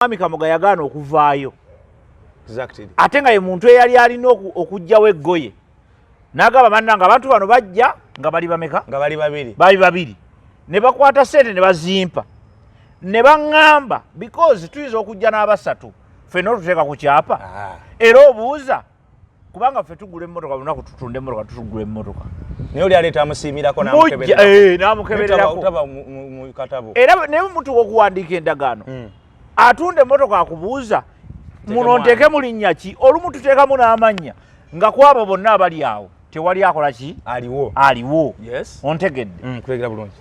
Mwami Kamoga yagaana okuvaayo, ate nga ye muntu eyali alina okuggyawo eggoye n'agamba, "Bannange, abantu bano bajja nga bali bameka?" Nga bali babiri. Bali babiri, ne bakwata sente ne bazimpa ne baŋŋamba, because tuyinza okujja n'abasatu ffenna otuteeka ku kyapa. Era obuuza, kubanga ffe tugula emmotoka lunaku, tutunda emmotoka, tutugula emmotoka. Naye oli aleeta amusiimirako. N'amukebererako. Taba mu katabo. Era naye mutuuka okuwandiika endagaano, atunda emmotoka akubuuza, "Muno nteeke mu linnya ki?" Olumu tuteekamu n'amannya nga kwabo bonna abali awo tewali akola ki? Aliwo. Aliwo. Yes. Ontegedde? Kulegera bulungi.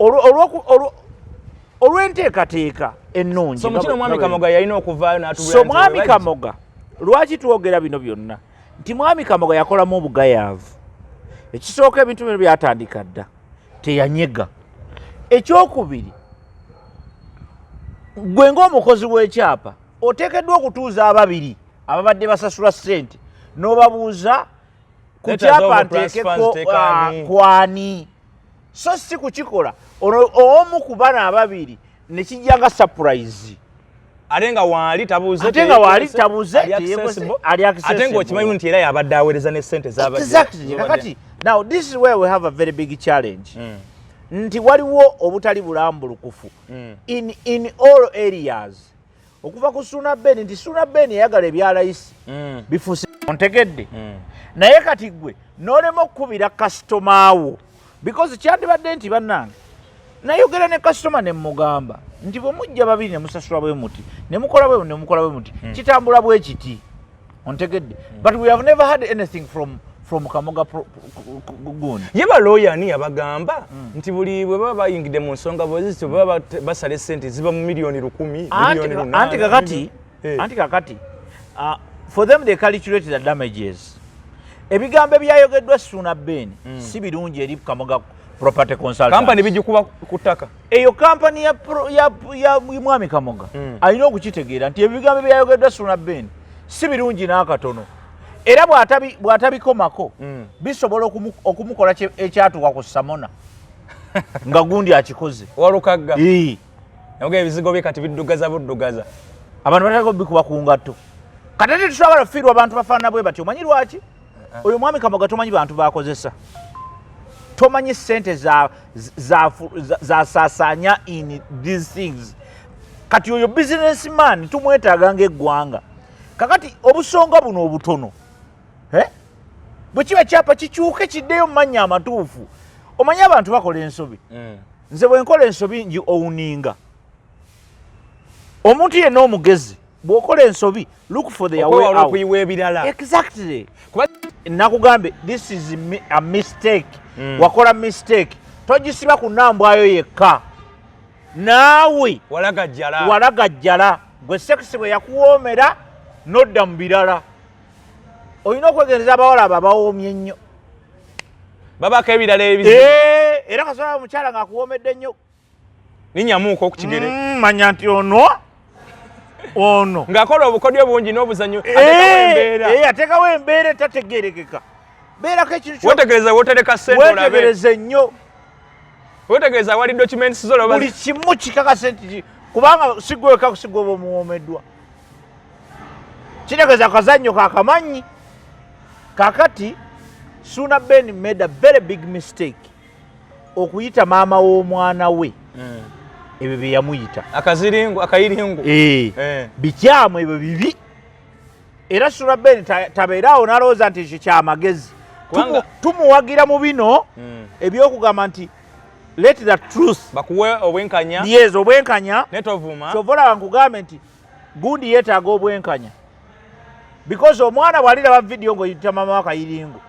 Olw'enteekateeka ennungi. So mukino mwami Kamoga yalina okuvaayo n'atubulira. So mwami Kamoga, lwaki twogera bino byonna? Nti mwami Kamoga yakolamu obugayaavu. Ekisooka, ebintu bino byatandika dda, teyanyega. Ekyokubiri, gwe ng'omukozi w'ekyapa oteekeddwa okutuuza ababiri ababadde basasula ssente n'obabuuza, "Ku kyapa nteekeko kwani?" So si kukikola ono omu ku bano ababiri nekijja nga surprise. Ate nga waali tabuze. Ate nga waali tabuze. Ali, ate ng'okimanyi nti era yabadde aweereza ne ssente. Exactly. Kakati now this is where we have a very big challenge, nti waliwo obutali bulambulukufu in all areas, okuva ku Suna Ben, nti Suna Ben yayagala ebyalayisi bifuuse, ontegedde? Naye kati gwe n'olema okukubira kasitoma wo, because kyandibadde nti, "Bannange, nayogera ne kasitoma ne mugamba nti bwe mujja babiri ne musasula bwe muti, ne mukola bwe, ne mukola bwe muti, kitambula bwe kiti," ontegedde? But we have never had anything from Kamoga gundi. Ye balooya ani yabagamba nti buli bwe baba bayingidde mu nsonga bweziti, bwe baba basala esente ziba mu miliyoni 100, miliyoni 800? Anti kakati anti kakati for them, they calculate the damages. Ebigambo ebyayogeddwa Suna Ben si birungi eri Kamoga Property Consultant. Kampani bigikuba ku ttaka. Eyo kampani ya mwami Kamoga alina okukitegeera nti ebigambo ebyayogeddwa Suna Ben si birungi n'akatono, era bw'atabikomako bisobola okumukola ekyatuuka ku Samona nga gundi akikoze. Walukagga. Ee. Naga ebizigo bye kati biddugaza buddugaza. Abantu bataka obikuba ku ngatto. Kati ate tetusobola kufiirwa abantu bafaanana bwe batyo. Omanyi lwaki? Oyo mwami Kamoga tomanyi bantu bakozesa, tomanyi sente zasaasaanya in these things. Kati oyo businessman tumwetaaga ng'eggwanga. Kakati obusonga buno obutono, eh? Bwe kiba kyapa kikyuke kiddeyo mu mannya amatuufu. Omanyi abantu bakola ensobi. Nze bwe nkola ensobi ngi owninga. Omuntu yenna omugezi, bw'okola ensobi, look for the way okwewala out. Okuyiwa ebirala. Exactly. Kuba Nakugambe, this is a mistake. Wakola mistake, togisiba ku nambwayo yekka, naawe walagajjala. Walagajjala gwe. Sex bwe yakuwoomera nodda mu birala. Olina okwegendereza abawala abo abawoomye ennyo. Babako ebirala ebizibu. Eh, era kasobola omukyala ng'akuwoomedde nnyo, ninyamuuko ku kigere. Manya nti ono ono ng'akola obukodyo bungi n'obuzanyo, ateekawo embeera. Eh, ateekawo embeera etategerekeka. Beerako ekintu wetegereza wotereka sente olabe. Wetegereze nnyo. Wetegereza wali documents zo olaba. Buli kimu kikakase nti kubanga sigweka sigwe oba omuwoomeddwa, kitegeeza akazannyo kakamanyi. Kakati Suna Ben made a very big mistake okuyita maama w'omwana we ebyo bye yamuyita. Akaziringu, akayiringu. Eh. Bikyamu ebyo, bibi. Era Suna Ben tabeeraawo n'alowooza nti ekyo kyamagezi. Tumuwagira mu bino ebyokugamba nti let the truth bakuwe obwenkanya. Yes, obwenkanya. Netovuma. Kyova olaba nkugambe nti gundi yeetaaga obwenkanya, because omwana bw'aliraba vidiyo ng'oyita mama wakayiringu,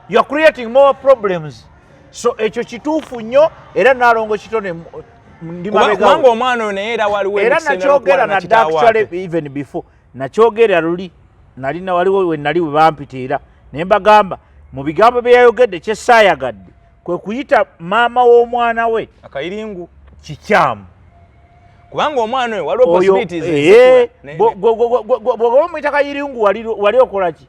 you are creating more problems. So ekyo kituufu nnyo, era Nalongo Kitone ndi Kubanga mabegawo. Omwana oyo naye era waliwo Era emikisa endala nakyogera okuwana na nadda. kitaawe Actually, ate. even before nakyogera luli nalina waliwo we nali we bampita, era ne mbagamba mu bigambo bye yayogedde, kyesaayagadde kwe kuyita maama w'omwana we akayiringu. Kikyamu. Kubanga omwana oyo waliwo Oyo possibilities eh, ezikula. Bw'oba omuyita kayiringu, wali okola ki?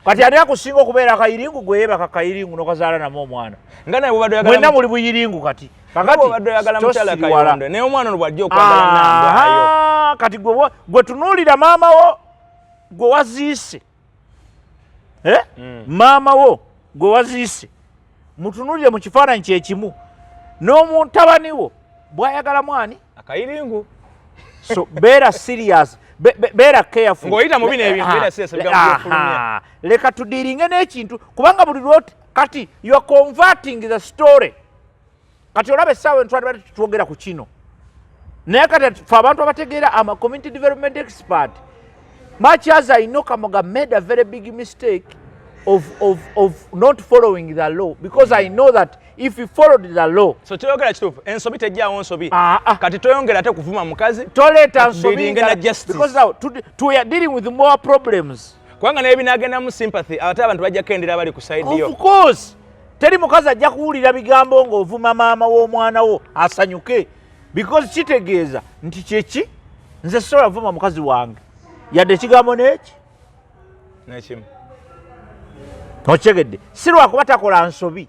Kati ani akusinga okubeera akayiringu? Gwe yeebaka kayiringu nokazaala namu omwana. Nga naye bwobadde oyagala Mwenna muli buyiringu kati. Nga bwobadde oyagala mukyala Kayondo, naye omwana ono bw'ajja okwagala Nambwayo. Kati gwe tunuulira maama wo gwe waziise. Eh? Maama wo gwe waziise mutunuulire mu kifaananyi kyekimu n'omutabani wo bw'ayagala mwani Akayiringu. So beera serious, beera careful. Ng'oyita mu bino ebintu, beera serious, ebigambo by'ofulumya. Leka tudealinge n'ekintu, kubanga buli lwoti kati you are converting the story. Kati olaba essaawa eno twali twogera ku kino, naye kati fe abantu abategeera, ama community development expert, much as I know Kamoga made a very big mistake of not following the law, because I know that if he followed the law. So kyoyogera kituufu, ensobi tejjaawo nsobi. Ah. Kati toyongera ate kuvuma mukazi. Toleeta Kati nsobi dealing ndala, na justice. Because now we are dealing with more problems. Kubanga naye binagendamu sympathy, ate abantu bajja kendera bali ku side yo. Of course, teri mukazi ajja kuwulira bigambo ng'ovuma maama w'omwana wo asanyuke, because kitegeeza nti kyeki, nze sobola vuma mukazi wange yadde ekigambo n'eki Nekimu. Okitegedde? Si lwakuba takola nsobi,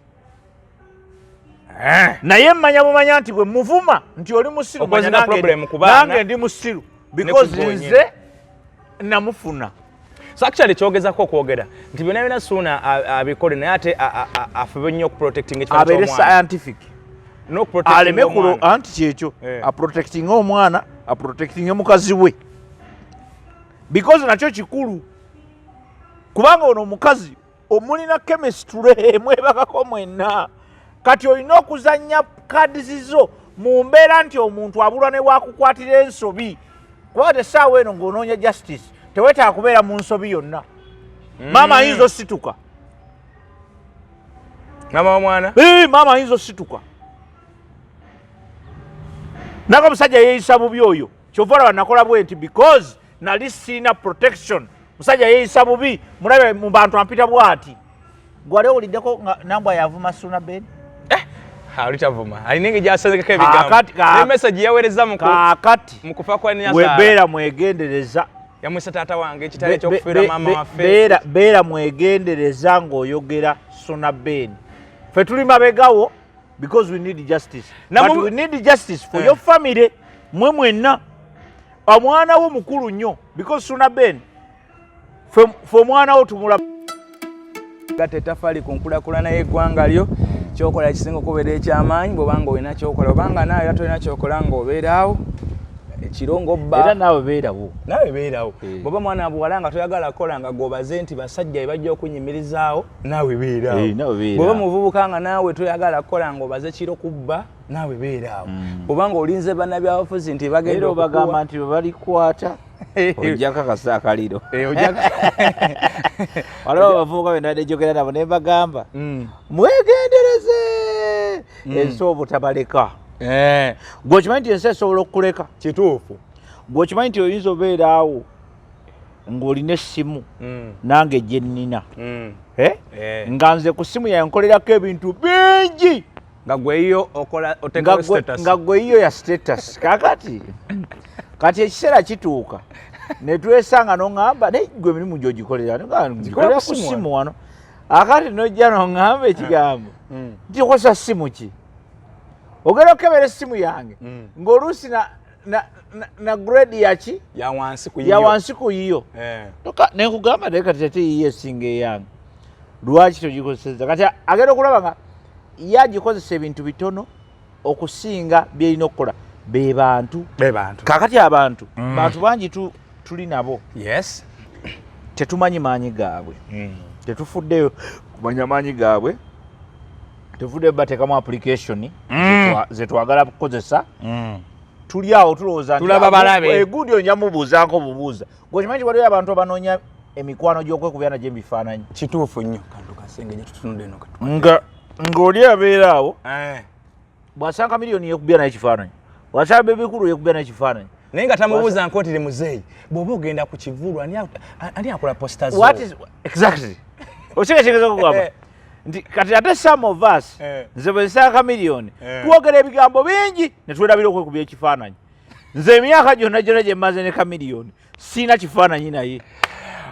naye mmanya bumanya nti bwe muvuma nti oli musiru, Okoze manya na problem ku baana. nange ndi musiru, because ku gwe. Nze namufuna. So actually kyogezako okwogera nti byonna byonna Suuna abikole, naye ate afube nnyo okuprotecting ekifaananyi Abeere ky'omwana. scientific. N'okuprotectinga Aleme kulo omwana. anti kyekyo, aprotectinge omwana, aprotectinge mukazi we, because nakyo kikulu, kubanga ono omukazi omulina chemistry, mwebakako mwenna. Kati olina okuzanya cards zo mu mbeera nti omuntu abulwa ne wakukwatira ensobi, kubanga tesaawa eno ng'onoonya justice teweetaaga kubeera mu nsobi yonna. Maama ayinza osituka. Maama w'omwana. Eh, maama ayinza osituka naga omusajja yeeyisa bubi oyo. Kyova olaba nakola bwe nti, because nali sirina protection. Musajja yeeyisa bubi, mulabe mu bantu ampita bw'ati. Gwali owuliddeko nga Nambwa yavuma Suna Ben? Oli tavuma, alina engeri gyasenzekeko ebigambo. Kaakati Ne message yaweereza kaakati mu kufa kwa Nyazaala. Webeera mwegendereza. Yamwisa taata wange ekitali ekyokufiira maama waffe. Beera mwegendereza ng'oyogera Suna Ben. Ffe tuli mabegawo because we need justice, but we need justice for your family, mwe mwenna. Omwana wo mukulu nnyo, because Suna Ben, fe omwana wo tumulaba. Gatta ettaffaali ku nkulakulana y'eggwanga lyo. Kyokola ekisinga okubeera ekyamaanyi, bw'obanga olina kyokola, obanga naawe era tolina kyokola ng'obeeraawo ekiro ng'obba. Era naawe beerawo. Naawe beerawo. Eh. Bw'oba mwana buwala nga toyagala kukola, nga gwobaze nti basajja be bajja okunyimirizaawo, naawe beeraawo. Eh, naawe beeraawo. Bw'oba muvubuka nga naawe toyagala kukola, ng'obaze kiro kubba, naawe beeraawo. Bw'oba ng'olinze bannabyabufuzi nti bagenda Era obagamba okukuwa nti bwe balikwata ojja kakasa akaliro. Eh, Waliwo abavubuka be nabadde njogera nabo ne mbagamba, mwegendereze ensi obutabaleka. Gwe okimanyi nti ensi esobola okukuleka? Kituufu. Gwe okimanyi nti oyinza obeera awo ng'olina essimu nange gye nnina, Eh? Eh. Nga nze ku ssimu yange nkolerako ebintu bingi. Nga gweyo okola Nga oteekawo status. Nga gwe yiyo ya status. Kakati kati ekiseera kituuka ne twesanga noŋŋamba, naye gwe emirimu gyogikolera? Ngikolera ku ku ssimu. ssimu wano. Akati nojja noŋŋamba ekigambo nti okozesa ssimu ki? Ogenda okukebera essimu yange ng'oluusi na grade yaki? Ya wansi ku Ya yiyo. wansi ku yiyo. Nenkugamba, naye kati ate yiyo esinga eyange, lwaki togikozeseza? Kati agenda okulaba nga ye agikozesa ebintu bitono okusinga byerina okukola. Be bantu. Be bantu. Kakati abantu, bantu bangi tuli nabo, tetumanyi maanyi gaabwe, tetufuddeyo kumanya maanyi gaabwe, tefuddeyo bateekamu application zetwagala kukozesa. Tuli awo tulowooza nti, Tulaba "Ah, balabe." Gundi oyo njamubuuzaako bubuuza. Gwe okimanyi nti waliwo abantu abanoonya emikwano gy'okwekubya nagyo ebifaananyi? Kituufu nnyo. Kantu kasenge gye tutunudde eno katu. Nga ng'oli abeera awo, bw'asanga miliyoni yekubya naye ekifaananyi, bw'asanga bebikulu yekubya naye ekifaananyi. Naye nga tamubuuza nko nti muzeeyi, bw'oba ogenda ku kivulu, ani akola poster zo? What is exactly okiga kigeza okugamba nti kati ate some of us, nze bwe nsanga miliyoni, twogera ebigambo bingi ne twerabira okwekubya ekifaananyi. Nze emyaka gyonna gyonna gye mmaze ne Kamiliyoni siina kifaananyi naye.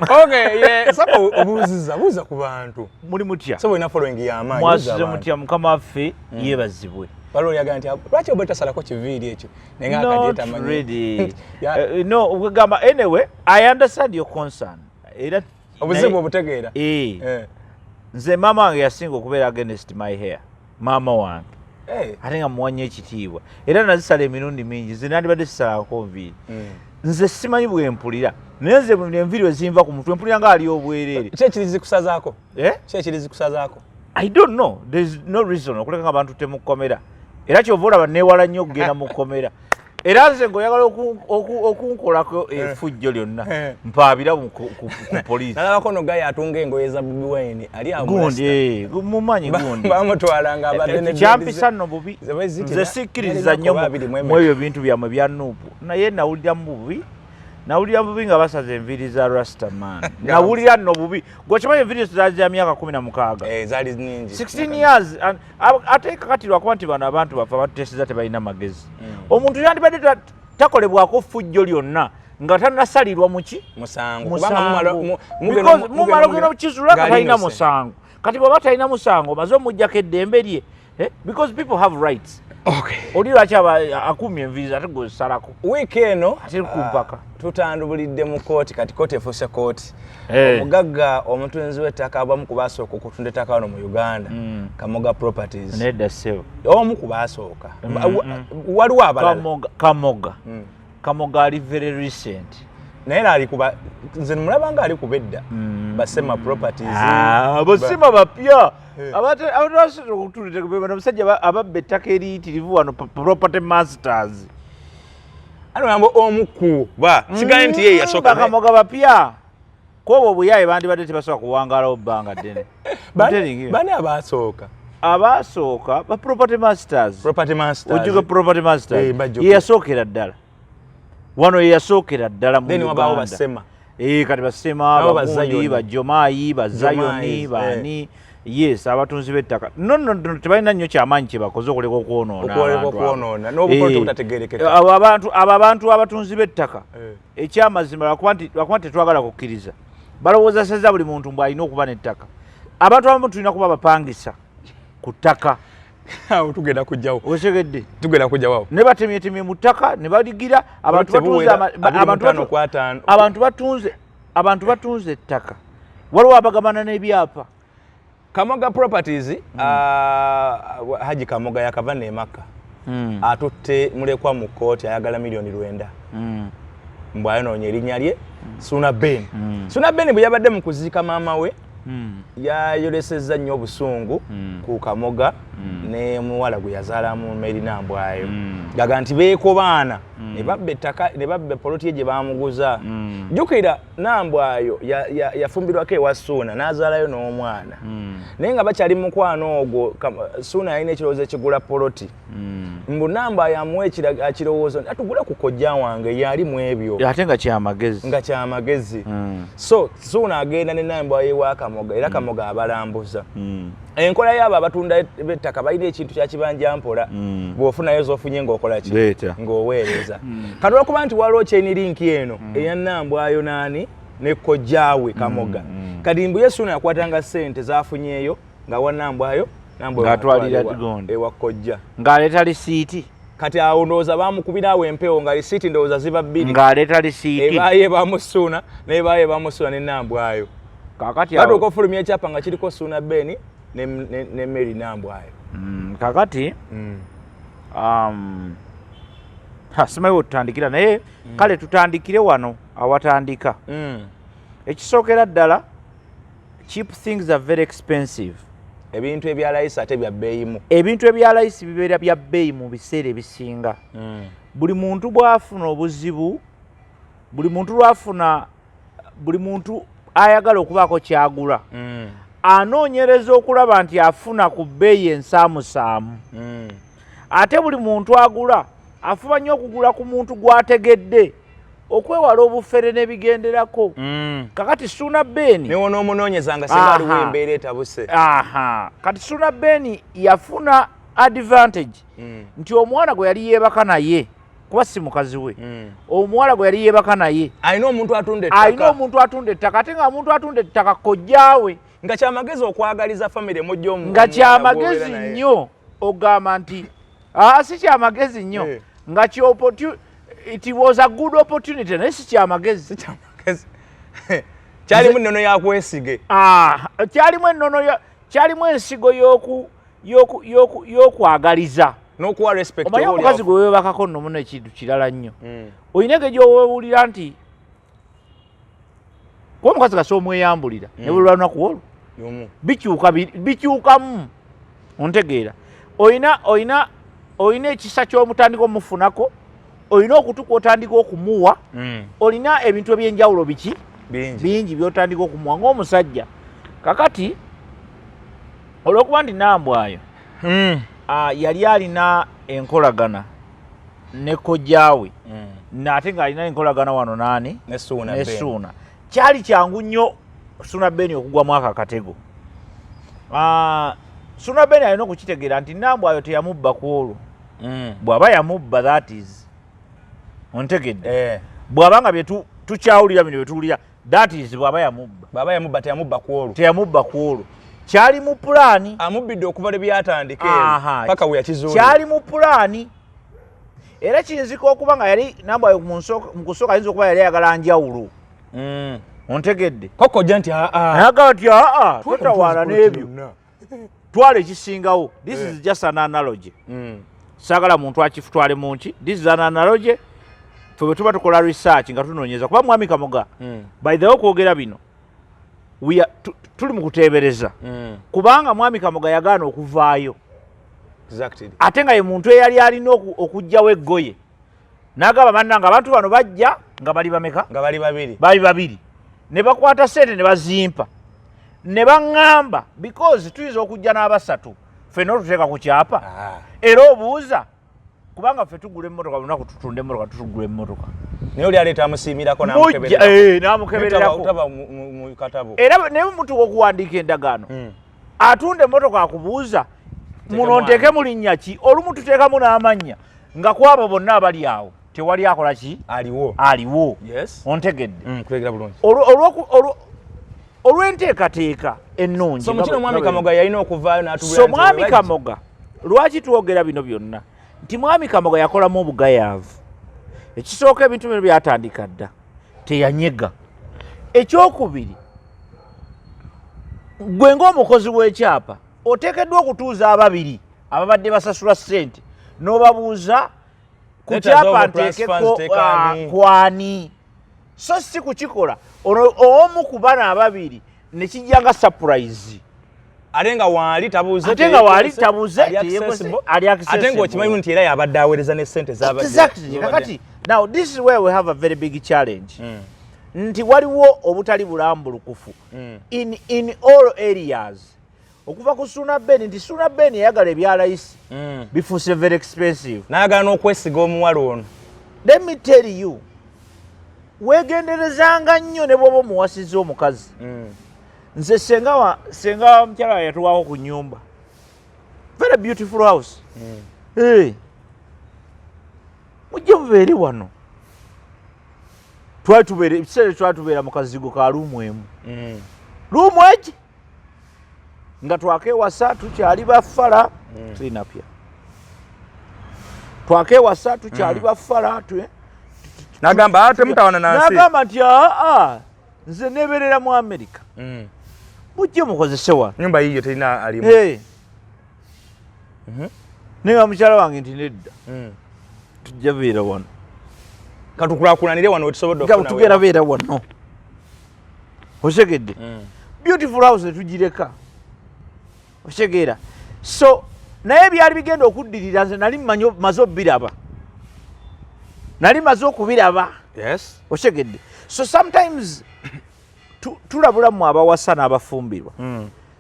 Okay, yeah. Saba obuuziza, buuza ku bantu. Muli mutya? Saba olina following y'amaanyi. Mwasuze mutya? Mukama waffe yeebazibwe. Waliwo yagamba nti lwaki oba tasalako kiviiri ekyo, naye nga akati Not tamanyi. really. No, okugamba, anyway, I understand your concern era obuzibu obutegeera. Eh, Eh. nze maama wange yasinga okubeera against my hair, maama wange, Eh. ate nga muwanya ekitiibwa, era nazisala emirundi mingi. Nze nandibadde sisalako nviiri. Nze simanyi bwe mpulira, naye nze buli enviiri we zinva ku mutwe mpulira nga ali obwereere. Ki ekiri zikusazaako? Eh? Ki ekiri zikusazaako? I don't know. There is no reason okuleka nga abantu temukkomera, era kyova olaba neewala nnyo okugenda mu kkomera. Era nze ng'oyagala okunkolako effujjo lyonna, mpaabira ku poliisi. Nalabako no guy atunga engoye za Bobi Wine ali awo mu Gundi, Rasta. mumanyi gundi. Bamutwalanga abadde ne Kyampisa nno bubi. Ze bwe ziti Nze sikkiririza nnyo abiri mu mu emeka. ebyo bintu byammwe bya NUP, naye nawulira mu bubi, nawulira bubi nga basaza enviiri za Rastaman. Nawulira nno bubi. Gwekimanyi enviiri zaali za myaka 16. Eh, zaali nyingi. 16 years ate kakati lwakuba nti bano abantu baffe abatuteeseza tebalina magezi. Omuntu yandibadde takolebwako ffujjo lyonna nga tannasalirwa muki? Musango. Kubanga mumala Musango. Because mumala ogenda okukizula nga ng'ali talina innocent. musango. Kati bw'aba talina musango, omaze omugjako eddembe lye, eh? Because people have rights. Oli lwaki aba akumya enviiri ate gwezisalako? Wiiki eno Ate ku mpaka. Tutandulidde mu kooti, kati kooti efuuse kooti. Eh. Omugagga omutunzi w'ettaka, abamu ku baasooka okutunda ettaka wano mu Uganda, Kamoga Properties. Nedda ssebo. Omu ku baasooka. Waliwo abalala. Kamoga, Kamoga ali very recent. Naye era ali kuba, nze mulaba nga ali kuba edda, Basema Properties. Ah, Basema bapya. Eh. Abantu okutulira bano omusajja ababba ettaka eriyitirivu wano, Property Masters. Ano yambo omu ku ba sigaye nti ye yasooka. Bakamoga bapya. Kwobwo obuyaye bandibadde tebasobola kuwangaalawo bbanga ddene. I'm telling you. Bani abasooka? Abasooka ba Property Masters. Property Masters. Ojjuka Property Masters? Eh, mbajjuka. Ye yasookera ddala wano, ye yasookera ddala mu Then wabaawo Uganda. Basema. Eh, kati Basema, Nabo bagundi, Bazayoni. Bajomayi, Bazayoni, Jomais, eh. baani, yes, abatunzi b'ettaka. No, no, no, tebalina nnyo kyamaanyi kye bakoze okuleka okwonoona Okwoleka abantu abo. okwonoona, n'obukola Eh, obutategeerekeka. abo abantu abatunzi b'ettaka, Eh. ekyamazima lwakuba nti tetwagala kukkiriza, balowooza seza buli muntu mbw alina okuba n'ettaka. Abantu abamu tulina kuba bapangisa ku ttaka. Awo tugenda kujjawo. Osegedde? Tugenda kujjawo awo. Ne batemyetemye mu ttaka ne baligira abantu batunze Tebuwera abiri mu ttaano ku ataano. Abantu batunze ettaka, waliwo abagabana n'ebyapa. Kamoga Properties, Haji Kamoga yakava nemaka, atutte mulekwa mu kooti, ayagala 9 miliyoni mbw ayonoonya erinnya lye Suna Ben. Suna Ben bwe yabadde mu kuziika maama we, yayolesezza nnyo obusungu ku Kamoga ne muwala gwe yazaalamu Meri Nambwayo, gaga nti beekobaana ne babba ettaka, ne babba poloti ye gye bamuguza. Jjukira Nambwayo yafumbirwako ewa Suuna n'azaalayo n'omwana, naye nga bakyali mukwano ogwo, Suuna yalina ekirowoozo ekigula poloti, mbu Nambwayo amuwa ekirowoozo nti atugule ku kojja wange yali mu ebyo. Ate nga kyamagezi. Nga kyamagezi. So Suuna agenda ne Nambwayo ewa Kamoga, era Kamoga abalambuza. Enkola yaabo abatunda b'ettaka balina ekintu kya kibanja mpola. Bw'ofunayo z'ofunye ng'okola ki? Leeta. Ng'oweereza. Kati olwokuba nti waliwo chain link eno eya Nambwayo naani ne kojjaawe Kamoga, kati mbu ye Suuna yakwatanga ssente zafunyeeyo nga wa Nambwayo, Nambwayo Ng'atwalira atwala gondi. Ewa kojja. Ng'aleeta lisiiti. Kati awo ndowooza bamukubira awo empewo nga lisiiti ndowooza ziba bbiri. Ng'aleeta lisiiti. Ebaayo ebamusuuna n'ebaayo ebamusuuna ne Nambwayo. Kakati batuuka awo ofulumya ekyapa nga kiriko Suuna Beni ne Mary Nambwayo. Kakati ha, simanyi we tutandikira, naye kale tutandikire wano awatandika. Ekisookera ddala, cheap things are very expensive. Ebintu ebya layisi ate bya bbeeyimu. Ebintu ebya layisi bibeera bya bbeeyi mu biseera ebisinga. Buli muntu bw'afuna obuzibu, buli muntu lwafuna, buli muntu ayagala okubaako kyagula, anoonyereza okulaba nti afuna ku bbeeyi ensaamusaamu. Ate buli muntu agula afuba nnyo okugula ku muntu gw'ategedde, okwewala obufere n'ebigenderako. Kakati Suuna Beni Newonoomunoonyeza nga singa aliwo Aha. embeera etabuse. Aha, kati Suuna Beni yafuna advantage nti omwana gwe yali yeebaka naye Kuba si mukazi we, omuwala gwe yali yeebaka naye. Alina omuntu atunda Alina ettaka. omuntu atunda ettaka, ate nga omuntu atunda ettaka kojjaawe. Nga kyamagezi okwagaliza famire mujja Nga kyamagezi nnyo ogamba nti aa, si kyamagezi nnyo. Nga it was a good opportunity, naye si kyamagezi. Kyamagezi kyalimu ennono yakwesige. Ah, kyalimu ennono kyalimu ensigo y'okwagaliza n'okuwa respect. Omanyi Oba oli omukazi awo. Gwe weebakako nno muno ekintu kirala nnyo. Olina engeri gy'owewulira nti kuba omukazi kasi omweyambulira ne buli lwalunaku olwo Lumu. Bikyuka, bikyukamu, ontegeera? Olina ekisa ky'omutandika omufunako, olina okutu kwotandika okumuwa, olina ebintu ebyenjawulo biki Bingi. bingi byotandika okumuwa ng'omusajja. Kakati olwokuba nti Nambwayo yali alina enkolagana ne kojjaawe, nate ng'alina enkolagana wano naani? Ne Suuna Ne Ben. Suuna. Kyali kyangu nnyo Suuna Ben okugwamu ako akatego. Suuna Ben alina okukitegeera nti Nambwayo teyamubba ku olwo. Bw'aba yamubba, that is, ontegedde? Eh. Bw'aba nga bye tukyawulira bino byetuwulira, that is, bw'aba yamubba. Bw'aba yamubba, teyamubba ku olwo. Teyamubba ku olwo, kyali mu pulaani. Amubbidde okuva lwe byatandika Aha. ero paka we yakizuulira. Kyali mu pulaani, era kiyinzika okuba nga yali Nambwayo mu kusooka ayinza okuba yali ayagala njawulo. Ontegedde? Kokojja nti aa. Nagamba nti aa, totawaana n'ebyo, twala ekisingawo. This is just an analogy. Saagala muntu akitwale mu nki. This is an analogy. Fe bwe tuba tukola research nga tunoonyeza, kuba Mwami Kamoga, by the way, okwogera bino tuli mu kuteebereza, kubanga Mwami Kamoga yagaana okuvaayo, ate nga ye muntu eyali alina okuggyawo eggoye n'agamba, bannanga, abantu bano bajja nga bali bameka? Nga bali babiri. Bali babiri, ne bakwata sente ne bazimpa ne baŋŋamba, because tuyinza okujja n'abasatu ffenna otuteeka ku kyapa. Era obuuza, kubanga ffe tugula emmotoka lunaku, tutunda emmotoka, tutugula emmotoka. Naye oli aleeta amusiimirako. Mujja, n'amukebererako. Taba mu katabo. Era naye mutuuka okuwandiika endagaano, atunda emmotoka akubuuza, muno nteeke mu linnya ki? Olumu tuteekamu n'amannya nga kwabo bonna abali awo tewali akola ki? Aliwo. Aliwo. Yes. Ontegedde? Kutegera bulungi. Olw'enteekateeka ennungi. So mukino Mwami Kamoga yalina okuvaayo n'atubulira So nti Mwami bwe bajja- Kamoga, lwaki twogera bino byonna? Nti Mwami Kamoga yakolamu obugayaavu. Ekisooka, ebintu bino byatandika dda, teyanyega. Ekyokubiri, gwe ng'omukozi w'ekyapa oteekeddwa okutuuza ababiri ababadde basasula ssente n'obabuuza ku Letters kyapa of transfers. nteekeko Teekaani. Kwani so si kukikola ono omu ku bano ababiri nekijja nga surprise. Ate nga waali tabuze. Ate nga waali tabuze, ali teyekoze, accessible. Ali accessible. Ate ng'okimanyi nti era yabadde aweereza ne ssente z'abadde. Exactly. Kakati now this is where we have a very big challenge, nti waliwo obutali bulambulukufu in all areas, okuva ku Suna Ben, nti Suna Ben yayagala ebyalayisi, bifuuse very expensive. N'ayagala n'okwesiga omuwala ono. Let me tell you, weegenderezanga nnyo ne bw'oba omuwasizza omukazi. Nze senga wa mukyala wa yatuwaako ku nyumba, very beautiful house. Hey. Mujje mubeere wano. Twali tubeere, ekiseera twali tubeera mu kazigo ka room emu, room egi nga twakewasa, tukyali bafala, tulinapya, twakewasa, tukyali bafala N'agamba, "Ah, temutawana nansi." N'agamba nti aa, nze nebeerera mu America, mujje mukozese wano. Nyumba yiyo terina alimu. Hey. Naye mukyala wange nti nedda, tujja beera wano. Katukulakulanire wano wetusobodde Nga okufuna. tugenda beera wano, otegedde? Beautiful house netugireka, okitegeera? So naye byali bigenda okuddirira, nze nali maze obiraba, nali maze okubiraba. Okitegedde? So sometimes tulabula mu abawasa n'abafumbirwa,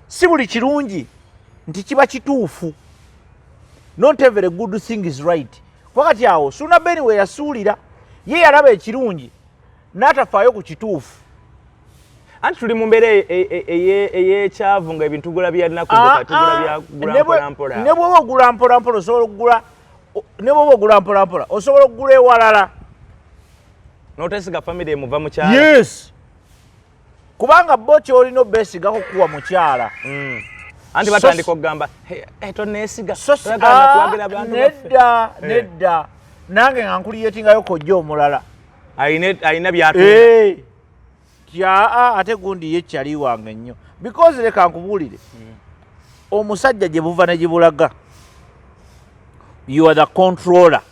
si buli kirungi nti kiba kituufu. Not every good thing is right. Kuba kati awo Suuna Ben we yasuulira, ye yalaba ekirungi n'atafaayo ku kituufu. Anti tuli mu mbeera ey'ekyavu nga ebintu tugula bya nnaku, tugula byagula mpola mpola. Ne bwoba ogula mpola mpola, osobola okugula. Ne bwoba ogula mpolampola, osobola okugula ewalala. N'otesiga famire emuva mukyala. Yes, kubanga bo kyolina obeesigako kuwa mukyala. Anti batandika okugamba, "Hey, hey, toneesiga, toyagala kuwagira abantu baffe." Nedda, nedda, nange nga nkuliyetingayo kojja omulala. Ayina byatunda. Eh, tyaa, ate gundi ye kyali wange nnyo, because leka nkubuulire, omusajja gye buva ne gye bulaga, you are the controller.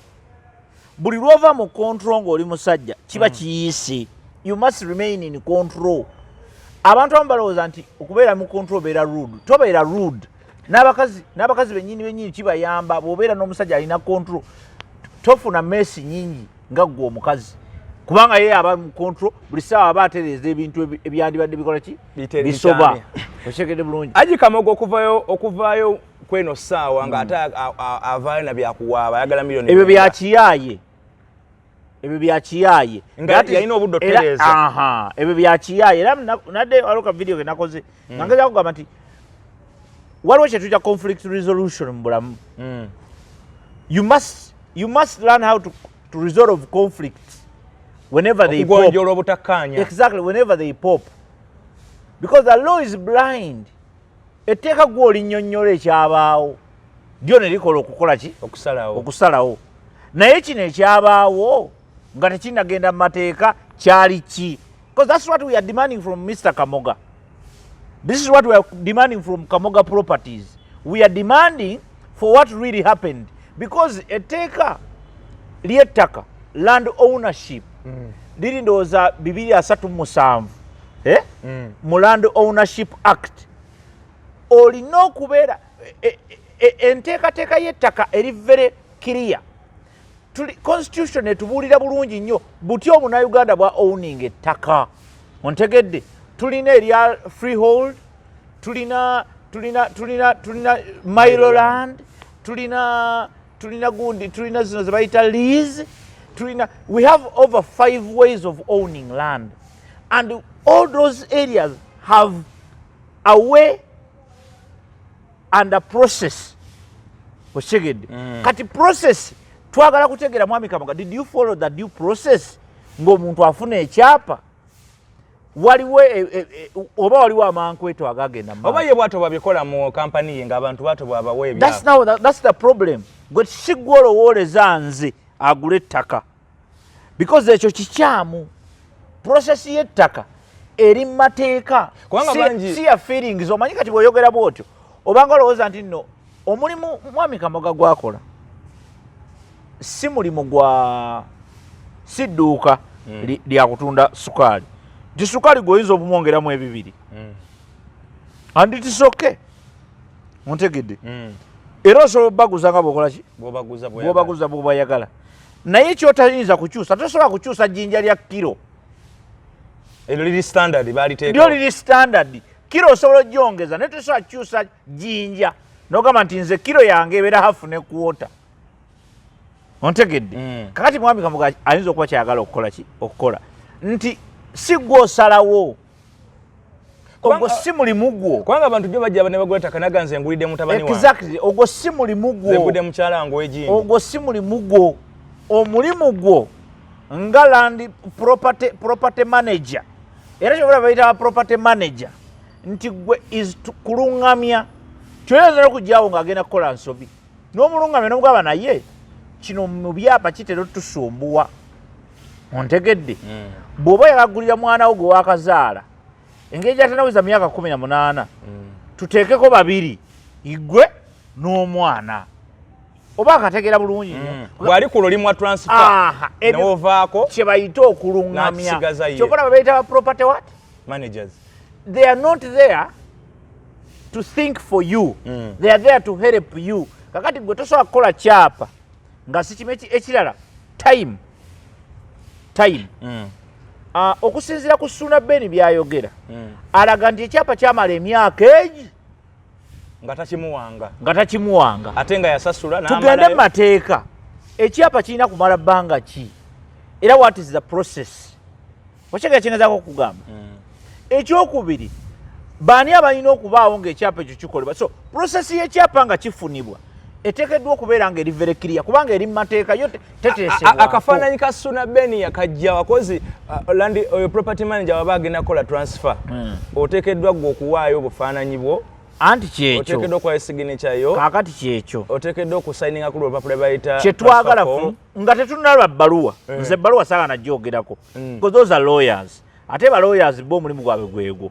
Buli lwova mu control ng'oli musajja, kiba kiyiise. You must remain in control. Abantu abamu balowooza nti okubeera mu control obeera rude. Tobeera rude. N'abakazi bennyini bennyini kibayamba bw'obeera n'omusajja alina control. Tofuna mess nyingi nga ggwe omukazi, kubanga ye aba mu control buli ssaawa, aba atereeza ebintu ebyandibadde bikola ki? Bisoba. Bikyamya. Okitegedde bulungi? Haji Kamoga okuvaayo kweno ssaawa ng'ate avaayo na byakuwaaba, ayagala miliyoni Ebyo 9. byakiyaaye, ebyo byakiyaaye. Nga yalina obudde otutereeza. Aha, ebyo byakiyaaye. Era nadde waliwo ka video ke nakoze nga ngezaako kugamba nti waliwo kye tuyita conflict resolution mu bulamu. You must learn how to resolve conflicts whenever they pop. Okugonjoola obutakkaanya. Exactly, whenever they pop, because the law is blind. Etteeka gwe olinnyonnyola ekyabaawo, lyo ne likola okukola ki? Okusalawo. Okusalawo. Naye kino ekyabaawo nga tekinnagenda mu mateeka kyali ki? Because that's what we are demanding from Mr Kamoga. This is what we are demanding from Kamoga Properties. We are demanding for what really happened, because etteeka ly'ettaka, land ownership, liri ndowooza 237, eh? Mu Land Ownership Act olina okubeera enteekateeka y'ettaka eri very clear. Tuli constitution etubuulira bulungi nnyo buty omunauganda bwa owning ettaka. Ontegedde? Tulina erya freehold, tulina mailo land, tulina gundi, tulina zino ze bayita lease, tulina, we have over five ways of owning land, and all those areas have a way and a process. Okitegedde? Kati process twagala kutegeera, mwami Kamoga, did you follow the due process ng'omuntu afuna ekyapa? Waliwo oba waliwo amankweto agagenda mu Oba maaso? Ye bwatyo bwabikola mu kampani ye, ng'abantu batyo bwabawa That's ebyapa. Now that's the problem. Gwe si gwe olowooleza nze agula ettaka, because ekyo kikyamu. Process y'ettaka eri mu mateeka. Kubanga Si ya feelings. Omanyi kati bw'oyogera bw'otyo, obanga olowooza nti nno omulimu mwami Kamoga gwakola si mulimu gwa si dduuka lya kutunda sukaali, nti sukaali gweoyinza obumwongeramu ebibiri and it is okay. Ontegedde? Era osobola obbaguza nga bwokola ki? Bw'obaguza bw'oyagala. Bwobaguza bwobayagala, naye kyotayinza kukyusa, tosobola kukyusa jjinja lya kiro. Eryo liri standard, baliteeka. Lyo liri standard. Kiro osobola ogyongeza, naye tosobola kukyusa jjinja nogamba nti nze kiro yange ebeera half ne quarter. Ontegedde? Kakati mwami Kamoga ayinza okuba kyayagala okukola ki? Okukola nti si gwe osalawo, ogwo si mulimu gwo. Kubanga abantu jo bajja ne bagula ettaka naga, "Nze ngulidde mutabani wange." Exactly, ogwo si mulimu "Nze gwo. ngulidde mukyala wange ow'egindi." Ogwo si mulimu gwo. Omulimu gwo nga land property manager, era kyobula bayita property manager, nti gwe is kuluŋŋamya. Kyoyinza nokugyawo ng'agenda kukola nsobi, n'omuluŋŋamya n'omugamba, naye kino mu byapa kitera otusumbuwa. Ontegedde? Bw'oba oyagagulira mwana wo gwe wakazaala, engeri gyatanaweza myaka 18, tuteekeko babiri, igwe n'omwana, oba akategeera bulungi nnyo. Bw'ali ku lulimu wa transfer, Aha, n'ovaako kye bayita okuluŋŋamya. N'akisigaza ye. Kyova olaba bayita ba property what? Managers. They are not there to think for you. They are there to help you. Kakati gwe tosobola kukola kyapa nga si kimu. Ekirala, time. Okusinziira ku Suuna Ben byayogera, alaga nti ekyapa kyamala emyaka egi nga takimuwanga. Nga takimuwanga. Ate nga yasasula Tugende n'amalayo. mu mateeka, ekyapa kirina kumala bbanga ki, era what is the process? Okyegera kyengezaako okugamba? Ekyokubiri, baani abalina okubaawo ng'ekyapa ekyo kikolebwa? So process y'ekyapa nga kifunibwa Eteekeddwa okubeera nga eri very clear, kubanga eri mu mateeka, yo teteesebwako. Akafaananyi ka Suna Ben yakajja wakozi land oyo property manager waba agenda kukola transfer, oteekeddwa gwe okuwaayo obufaananyi bwo. Anti kyekyo. Oteekeddwa okuwaayo signature yo. Kaakati kyekyo. Oteekeddwa okusayininga ku lupapula bayita kyetwagala transfer form. Nga tetunalaba bbaluwa. Nze ebbaluwa saagala nagyogerako because those are lawyers, ate ba lawyers bo omulimu gwabwe gwegwo,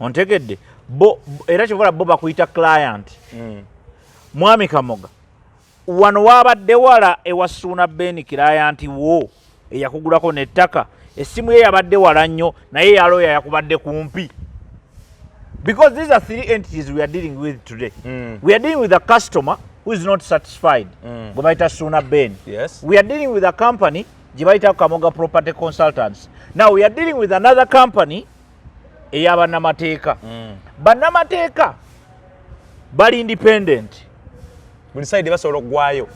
ontegedde? Bo era kyovola bo bakuyita client. Mwami Kamoga, wano wabadde wala ewa Suuna Ben, client wo eyakugulako n'ettaka, essimu ye yabadde wala nnyo, naye yaloya yakubadde kumpi, because these are three entities we are dealing with today. We are dealing with a customer who is not satisfied, gwe bayita Suuna Ben. We are dealing with a company gye bayita Kamoga Property Consultants. Now we are dealing with another company ey'abannamateeka. Bannamateeka bali independent. Buli side basobola okugwayo.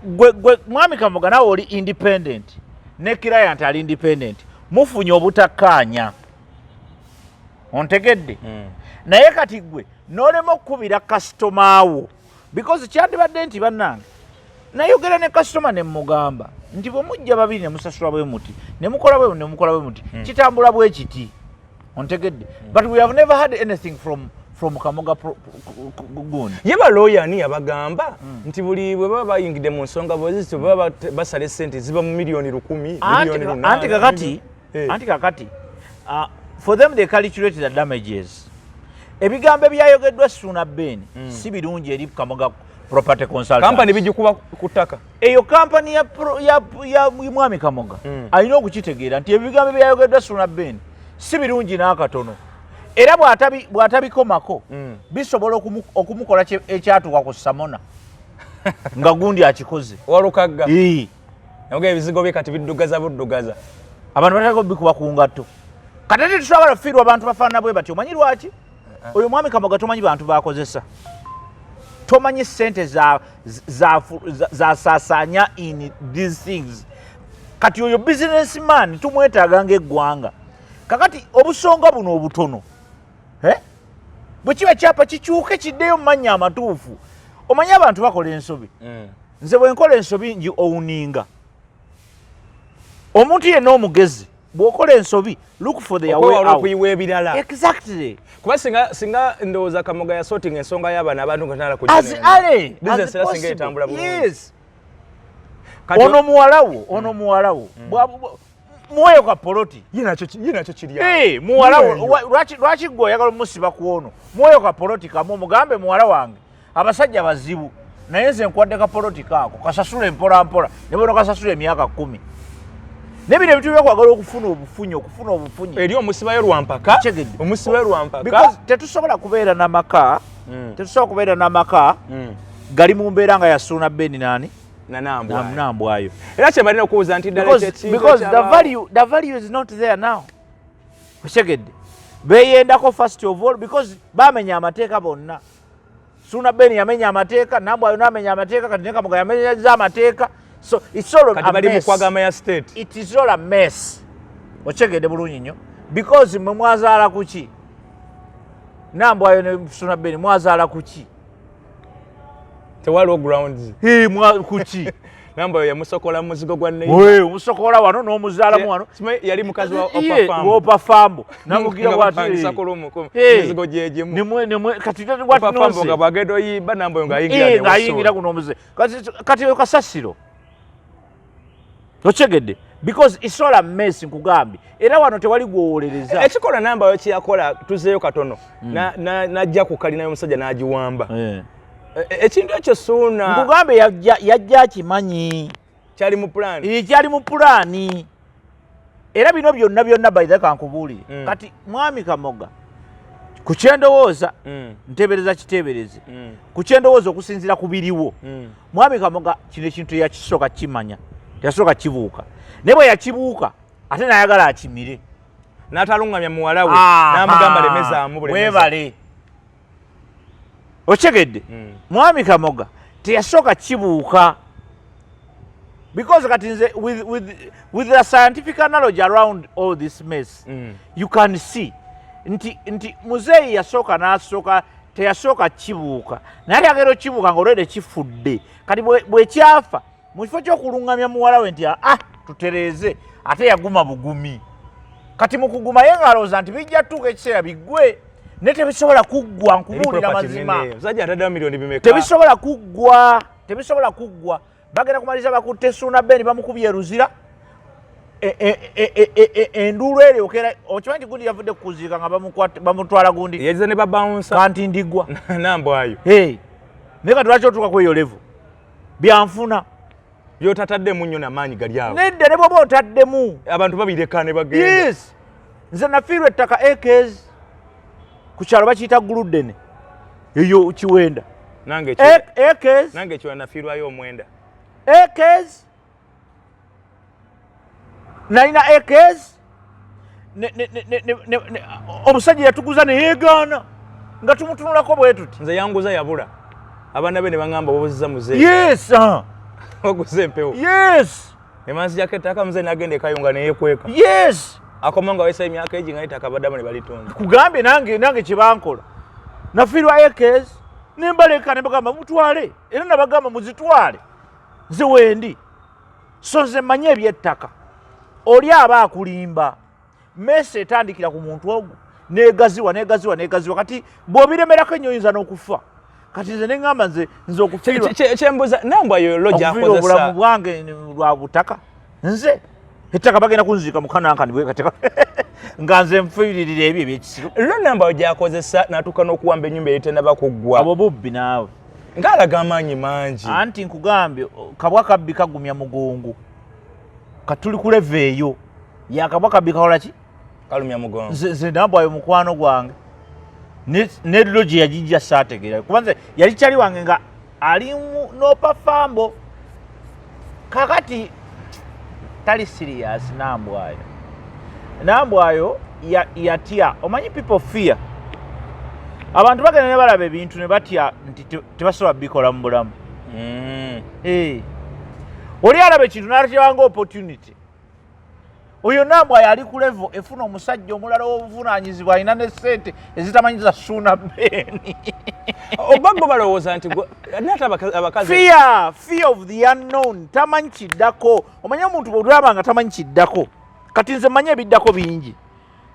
Gwe mwami Kamoga, naawe oli independent, ne client ali independent. Mufunye obutakkaanya, ontegedde? Naye kati gwe n'olema okukubira kasitoma wo, because kyandibadde nti, bannange, nayogera ne kasitoma ne mugamba nti bwe mujja babiri ne musasula bwe muti, ne mukola bwe ne mukola bwe muti, kitambula bwe kiti, ontegedde? But we have never had anything from Kamoga gundi. Ye balooya ani yabagamba nti buli bwe baba bayingidde mu nsonga bweziti, bwe baba basala esente ziba mu 100,000,000, 800,000,000? Anti kakati anti kakati for them, they calculate the damages. Ebigambo ebyayogeddwa Suuna Ben si birungi eri Kamoga Property Consultant. Kampani bigikuba ku ttaka. Eyo kampani ya mwami Kamoga alina okukitegeera nti ebigambo ebyayogeddwa Suuna Ben si birungi n'akatono, era bw'atabikomako bisobola okumukola ekyatuuka ku Samona nga gundi akikoze. Walukagga. Ii. Naga ebizigo bye kati biddugaza buddugaza. Abantu bataka obikuba ku ngatto. Kati ate tetusobola kufiirwa abantu bafaanana bwe batyo. Omanyi lwaki? Oyo mwami Kamoga tomanyi bantu bakozesa, tomanyi sente zasaasaanya in these things. Kati oyo businessman tumwetaaga ng'eggwanga. Kakati obusonga buno obutono, eh? Bwe kiba kyapa kikyuke kiddeyo mu mannya amatuufu. Omanyi abantu bakola ensobi. Nze bwe nkola ensobi ngi owninga. Omuntu yenna omugezi, bw'okola ensobi, look for their way okwewala out. Okuyiwa ebirala. Exactly. Kuba singa ndowooza Kamoga yasortinga ensonga y'abano abantu nga tanala as early business as era singa possible. etambula bulungi. Yes. Ono muwalawo muweeyo ka poloti. Ye nakyo kiri awo. Eh, muwalawo Muweeyo. Lwaki gwe oyagala omusiba ku ono? Muweeyo ka poloti kamu, omugambe, "Muwala wange, abasajja bazibu, naye nze nkwadde ka poloti kaako, kasasula mpola mpola, ne bona kasasula emyaka 10." Ne bino ebintu byokwagala okufuna obufunyi, okufuna obufunyi. Eri omusibayo lwampaka. Kitegedde. Omusibayo lwampaka. Because tetusobola kubeera n'amaka, tetusobola kubeera n'amaka gali mu mbeera nga yasuuna Beni nani. Nanambwayo. Nambwayo. Era kyebalina okubuuza nti ddala ekyo ekintu because the value is not there now, okitegedde? Beyendako first of all because bamenya amateeka bonna. Suuna Ben yamenya amateeka, Nambwayo namenya amateeka, kati ne Kamoga yamenyeza amateeka, so it's all kati a bali mu mess. kwagama ya state. It is all a mess, okitegedde bulungi nnyo? Because mwe mwazaala kuki? Nambwayo ne Suuna Ben mwazaala kuki? Tewaliwo grounds. Hii, kuki? Nambwayo yamusokola mu muzigo gwa neighbor. We, omusokola wano n'omuzaalamu wano. Simanyi yali mukazi wa Iye, Opa Fambo. Opa Fambo namugira Nga bwati. bapangisa ku mizigo gyegimu. Nimwe kati what Opa Fambo nonsense. nga bwagenda oyimba, Nambwayo ng'ayingira ng'ayingira guno omuze. Kati oyo kasasiro, okyegedde? Because it's all a mess, nkugambye, era wano tewali gwowolereza. Ekikola Nambwayo kyeyakola, tuzeeyo katono, najja ku kalina y'omusajja n'agiwamba. Ekintu ekyo Suuna Nkugambye, yajja akimanyi. Kyali mu plan. Kyali mu pulaani, era bino byonna byonna, by the way, kankubuulire. Kati mwami Kamoga, ku kyendowooza, ntebereza kiteebereze, ku kyendowooza okusinziira ku biriwo, mwami Kamoga kino ekintu yakisooka kimanya, teyasooka kibuuka, naye bwe yakibuuka ate nayagala akimire. N'ataluŋŋamya muwala we n'amugamba lemezaamu bulemeza. Weebale, okyegedde? Mwami Kamoga teyasooka kibuuka, because kati nze with the scientific analogy around all this mess, you can see nti muzeeyi yasooka n'asooka. Teyasooka kibuuka, naye ate agenda okibuuka nga olwedde kifudde. Kati bwe kyafa, mu kifo ky'okuluŋŋamya muwala we nti, "Ah, tutereeze," ate yaguma bugumi. Kati mu kuguma ye ng'alowooza nti bijja tuuka ekiseera biggwe, naye tebisobola kuggwa. Nkubuulira mazima. Musajja ataddewo miliyoni bimeka? Tebisobola kuggwa, tebisobola kuggwa. Bagenda kumaliriza bakutte Suuna Ben, bamukubye eruzira. Enduulu eryokera. Okimanyi nti gundi yavudde kukuziika nga bamutwala gundi. Yagize ne babawunsa. Kanti ndigwa. Nambwayo. Hey, naye kati lwaki otuuka ku eyo level? Byanfuna. Byotataddemu nnyo namaanyi gali awo. Nedda, ne bwoba otaddemu, abantu babireka ne bagenda. Yes, nze nafiirwa ettaka, acres, ku kyalo bakiyita Guludene, eyo Kiwenda. Nange Acres. Nange ekiwa nafiirwayo 9. Acres, nalina acres. Omusajja yatuguza neyegaana nga tumutunulako bwe tuti. Nze yanguza yabula, abaana be ne baŋŋamba, "Obuziza muzeeyi." Yes, ah. Waguza empewo. Yes. Emanzijako ettaka, muzeeyi nagenda ekayunga neyekweka. Yes. Akoma nga wesa emyaka egi nga ettaka baddamu ne balitunda. Kugambye nange kyebankola, nafiirwa acres nembaleka, nembagamba mutwale, era nabagamba muzitwale, nze wendi. So nze manye ebyettaka, oli aba akulimba. Mess etandikira ku muntu ogwo negaziwa, negaziwa, negaziwa. Kati bw'obiremerako ennyo oyinza n'okufa. Kati nze neŋŋamba nze okufiirwa Kyembuza, Nambwayo lo okufiirwa obulamu gyakozesa bwange lwa butaka, nze ettaka bagenda kunziika mukanankani bwekateka nga nze nfiiririra ebyo ebyekisiru. Lo Nambwayo gyakozesa n'atuuka n'okuwamba ennyumba eritenaba kuggwa. Abo bubbi naawe. Ng'alaga amaanyi mangi. Anti nkugambye, kabwa kabbi kagumya mugongo. Katuli ku level eyo yakabwa kabbi kakola ki? Kalumya mugongo. Nze Nambwayo mukwano gwange. Ne lo gye yagijja saategeera, kuba nze yali kyali wange nga ali n'opafambo. Kakati tali serious Nambwayo. Nambwayo yatya. Omanyi people fear, abantu bagenda ne balaba ebintu ne batya nti tebasobola bikola mu bulamu. Eh. Oli alaba ekintu n'atyanga opportunity. Oyo Nambwayo ali ku level efuna omusajja omulala ow'obuvunaanyizibwa, alina ne ssente ezitamanyiza Suuna Ben. Oba bo balowooza nti naye ate abakazi Fear of the unknown. Tamanyi kiddako. Omanyi omuntu bwolaba nga tamanyi kiddako. Kati nze manyi ebiddako bingi.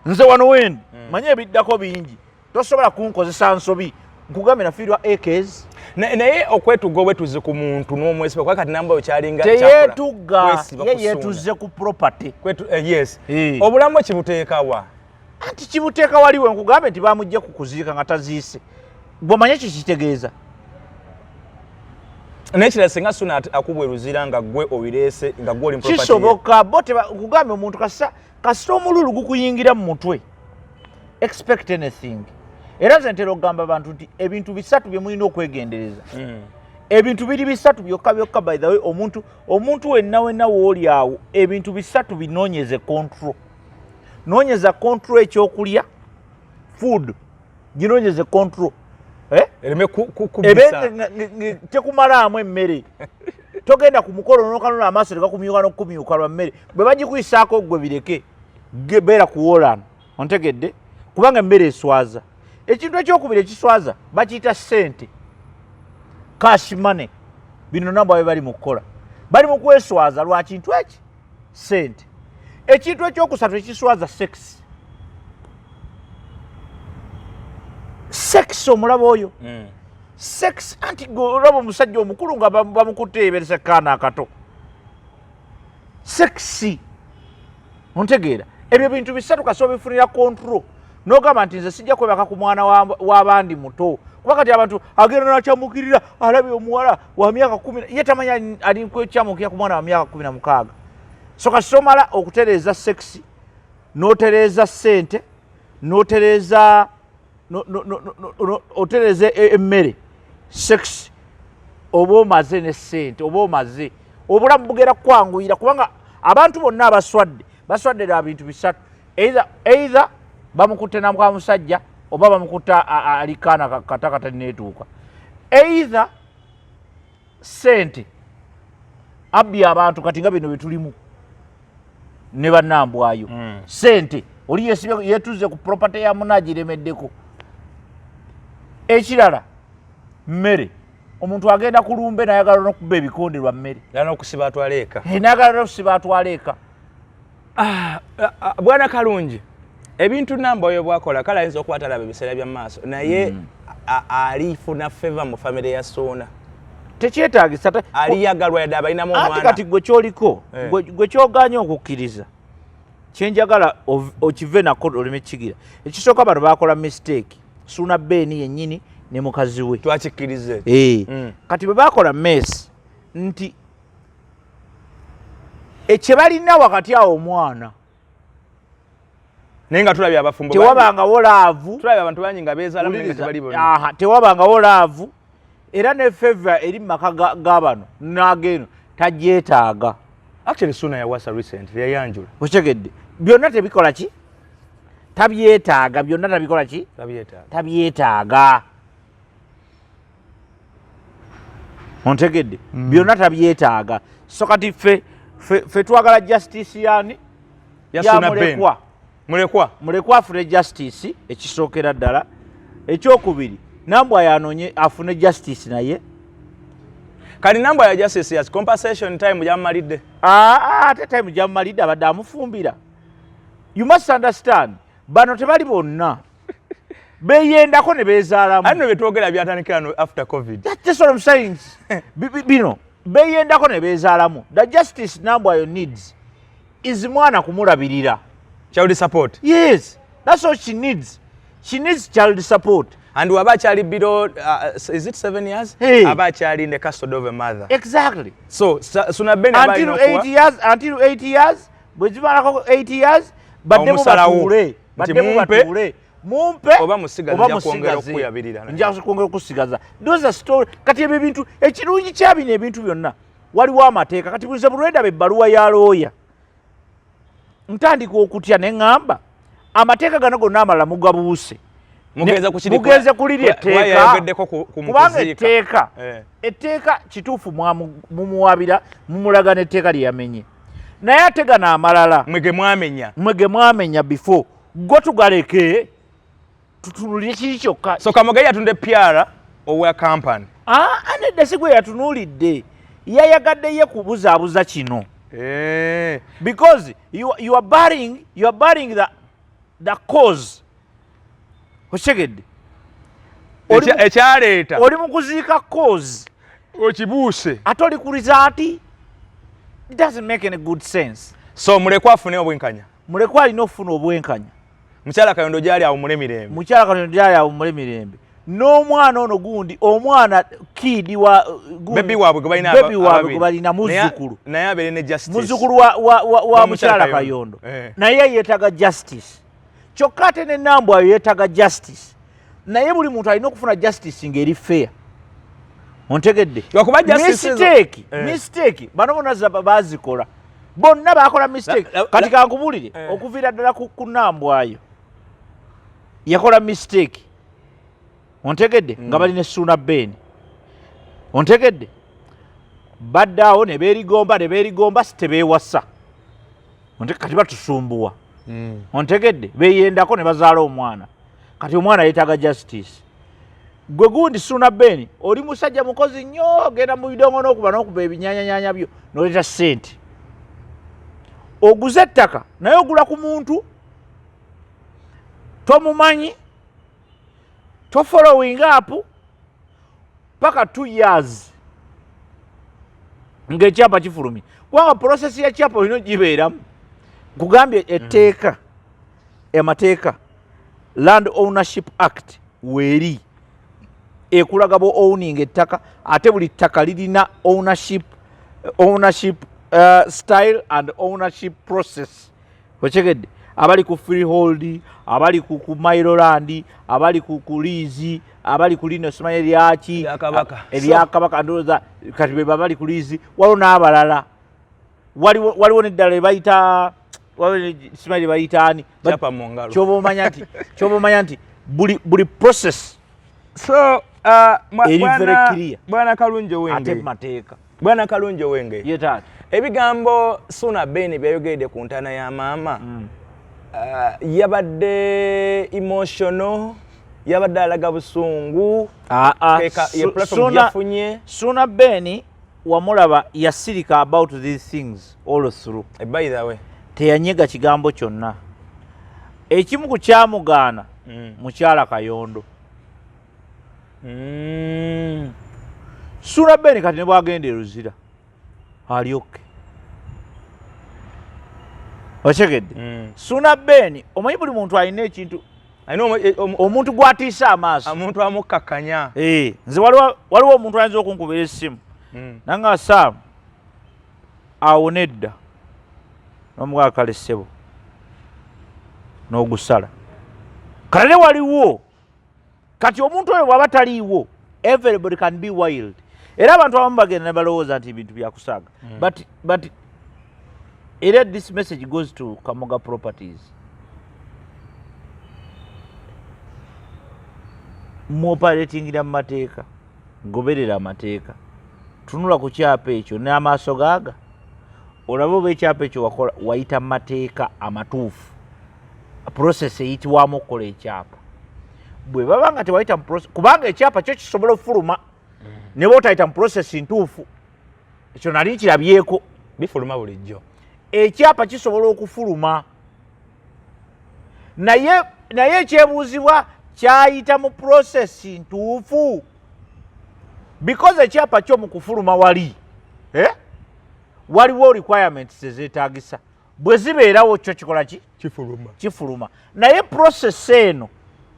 Nze wano wendi manyi ebiddako bingi, tosobola kunkozesa nsobi. Nkugambye nafiirwa acres. Naye okwetuga obwetuzi ku muntu n'omwesiba, kuba kati Nambwayo kyalinga Teyeetugga. Kwesiba Ye ku Suuna. yeetuzze ku property. Yes. Eh. Obulamu kibuteekawa? Anti kibuteeka waliwe. Nkugambye nti bamugje ku kuziika nga taziise. Bwomanye ekyo kitegeeza. Naye kirala, singa Suna akubwa eruzira nga gwe obireese, nga gwe oli mu property ye. Kisoboka. Bo nkugambye, omuntu kasita omululu gukuyingira mu mutwe, expect anything. Era nze ntera okugamba abantu nti ebintu bisatu bye mulina okwegendereza. Ebintu biri bisatu byokka byokka. By the way, omuntu wenna wenna wooli awo, ebintu bisatu binoonyeze control. Noonyeza control ekyokulya, food, ginoonyeze control, eh? Ereme kubbisa. Ebe tekumalaamu emmere. Togenda ku mukolo nokanula amaaso tegakumyuka n'okukumyuka lwa mmere. Bwe bagikuyisaako gwe bireke. Beera ku woolano, ontegedde? Kubanga emmere eswaza. Ekintu ekyokubiri ekiswaza bakiyita ssente, cash money. Bino nabo babe bali mu kukola, bali mu kweswaza lwa kintu eki, ssente. Ekintu ekyokusatu ekiswaza, sex. Sex, omulaba oyo? Sex. Anti gwe olaba omusajja omukulu nga bamukutte yeberesa kaana akato. Sex, ontegeera? Ebyo bintu bisatu kasi obifunira control, nogamba nti nze sijja kwebaka ku mwana w'abandi muto. Kuba kati abantu agenda nakyamukirira, alabye omuwala wa myaka 10, ye tamanya ali kwekyamukira ku mwana wa myaka 16. So kasi omala okutereeza sex, n'otereeza ssente, n'otereeza otereeza emmere, sex, oba omaze ne ssente, oba omaze, obulamu bugenda kukwanguyira. Kubanga abantu bonna abaswadde baswadde lwa bintu bisatu: either bamukutte namuka musajja, oba bamukutte ali kaana kata katalineetuuka, either sente abbye abantu. Kati nga bino byetulimu ne bannambwayo, sente, oli yesibye, yetuze ku property ya munagiremeddeko. Ekirala, mmere. Omuntu agenda ku lumbe nayagala n'okuba ebikonde lwa mmere. Era n'okusiba atwala eka. Nayagala n'okusiba atwala eka. Bwana Kalungi, ebintu Nambwayo bwakola, kale ayinza okuba talaba ebiseera bya maaso, naye alifuna favor mu famire ya Suuna. Tekyetaagisa. Aliyagalwa yadde abalinamu Anti omwana. Kati gwe kyoliko, gwe kyoganye okukkiriza, kyenjagala okive nako oleme kigira. Ekisooka, bano bakola mistake, Suuna Ben yennyini ne mukazi we. Twakikkirize. Kati bwe bakola mess nti ekye balina wakati awo omwana. Naye nga tulabye abafumbo. Tewabangawo love. Tulabye abantu bangi nga beezaalamu naye nga Wuliriza. tebali bonna. Aha, tewabangawo love, era ne favor eri mu maka ga bano n'ageeno tagyetaaga. Actually, Suuna yawasa recently, yayanjula. Okitegedde? Byonna tebikola ki, tabyetaaga byonna, tabikola ki. Tabyetaaga. Tabyetaaga, ontegedde? Byonna tabyetaaga. So kati ffe twagala justice yani? Ya Suuna Ben. Mulekwa. Mulekwa. Mulekwa afune justice, ekisookera ddala. Ekyokubiri, Nambwa yanonye afune justice naye. Kati Nambwa ya justice ya compensation, time gyamumalidde. Aa, ate time gyamumalidde, abadde amufumbira. You must understand, bano tebali bonna beyendako ne beezaalamu. Ate no byetwogera byatandikira no after COVID. That's what I'm saying. Bino beyendako ne beezaalamu. The justice Nambwayo needs is mwana kumulabirira. Child support. Yes, that's all she needs. She needs child support. And waba akyali below, is it 7 years? Hey. Aba akyali in the custody of a mother. Exactly. So Suna Ben aba Until alina okuwa 8 years, until 8 years. Bwe zimalako 8 years, baddemu Omusalawo. batuule. Nti Baddemu mumpe, batuule, mumpe oba musigaze, oba nja kwongera musigaze. okukuyabirira. Nja kwongera okusigaza. Those are story. Kati ebyo ebintu, ekirungi kya bino ebintu byonna, waliwo amateeka. Kati buze bulwendaba ebbaluwa ya looya, ntandika okutya ne ŋŋamba amateeka gano gonna amalala mugabuuse. Mugenze kukiri. Mugenze kuliri etteeka. Yayogeddeko ku Kubanga mukuziika. etteeka, etteeka kituufu, mumuwabira, mumulaga n'etteeka lye yamenye, naye ate gano amalala mwe ge mwamenya, mwe ge mwamenya before, go tugaleke tutunulire kiri kyokka. So Kamoga yatunda PR owa company. Ah, nedda, si gwe yatunuulidde, yayagadde ye kubuzaabuza kino. Because you are burying the cause, okitegedde? Ekyaleeta. Oli mu kuziika cause. Okibuuse. Ate oli kuliza ati it doesn't make any good sense. So mulekwa afune obwenkanya. Mulekwa alina okufuna obwenkanya. Mukyala Kayondo gyali awumule mirembe. Mukyala Kayondo gyali awumule mirembe, n'omwana ono gundi, omwana kid wa gundi- Baby waabwe gwe balina. Baby waabwe ababiri. gwe balina, muzzukulu. Naye abeere ne justice. Muzzukulu wa Wa mukyala mukyala Kayondo. Kayondo. Naye yeetaaga justice. Kyokka ate nenambwayo yeetaaga justice, naye buli muntu alina okufuna justice ng'eri fair, ontegedde? Lwakuba justice Mistake, ezo mistake bano bonna bazikola, bonna bakola mistake. Kati kankubulire, okuviira ddala ku Nambwayo yakola mistake, ontegedde? Nga balina Essuuna Ben, ontegedde? Badde awo ne beerigomba, ne beerigomba, si tebeewasa. Kati batusumbuwa, ontegedde? Beeyendako ne bazaala omwana. Kati omwana yeetaaga justice. Gwe gundi Suuna Ben, oli musajja mukozi nnyo, genda mu bidongo n'okuba n'okuba ebinyanyanyanya byo n'oleeta ssente, oguze ettaka, naye ogula ku muntu tomumanyi, to following up paka 2 years ng'ekyapa kifulumye, kubanga process ya kyapa olina ogibeeramu. Nkugambye etteeka, amateeka, Land Ownership Act weeri ekulaga bo owning ettaka, ate buli ttaka lirina ownership style and ownership process, okitegedde? Abali ku freehold, abali ku mailo land, abali ku lease, abali ku lino simanyi eryaki. Eryakabaka. Eryakabaka ndowooza kati be bali ku lease. Waliwo n'abalala, waliwo neddala lyebayita, waliwo simanyi lyebayita ani. Kyapa mu ngalo. Kyoba omanya nti buli process So eri very clear. Bwana Kalungi Ate Owenge, mateeka. Bwana Kalungi Owenge, Ye taata. Ebigambo Suna Ben byayogedde ku ntaana ya maama, yabadde emotional. Yabadde alaga busungu. Ye platform yafunye. Suna Ben wamulaba yasirika about these things all through. By the way, teyanyega kigambo kyonna. Ekimu ku kyamugaana mukyala Kayondo. Suna Ben kati ne bwagenda e Luzira alyoke. Okitegedde? Suna Ben, omanyi buli muntu alina ekintu, omuntu gw'atiisa amaaso, omuntu amukkakkanya. Nze waliwo omuntu ayinza okunkubira essimu nanga Sam awo nedda, n'omugaa kale ssebo n'ogusala. Kale waliwo kati omuntu oyo bw'aba taliiwo, everybody can be wild. Era abantu abamu bagenda ne balowooza nti ebintu byakusaaga, but era this message goes to Kamoga Properties. Muoperatingira mu mateeka, goberera amateeka, tunula ku kyapa ekyo n'amaaso gaaga, olabe oba ekyapa ekyo wakola wayita mu mateeka amatuufu, process eyitibwamu okukola ekyapa. Bwe baba nga tewayita mu process, kubanga ekyapa kyo kisobola okufuluma ne bw'otayita mu process ntuufu, ekyo nali nkirabyeko. Bifuluma bulijjo. Ekyapa kisobola okufuluma, naye ekyebuuzibwa kyayita mu process ntuufu, because ekyapa kyo mu kufuluma wali waliwo requirements ezeetagisa, bwe zibeerawo kyo kikola ki? Kifuluma. Kifuluma. Naye process eno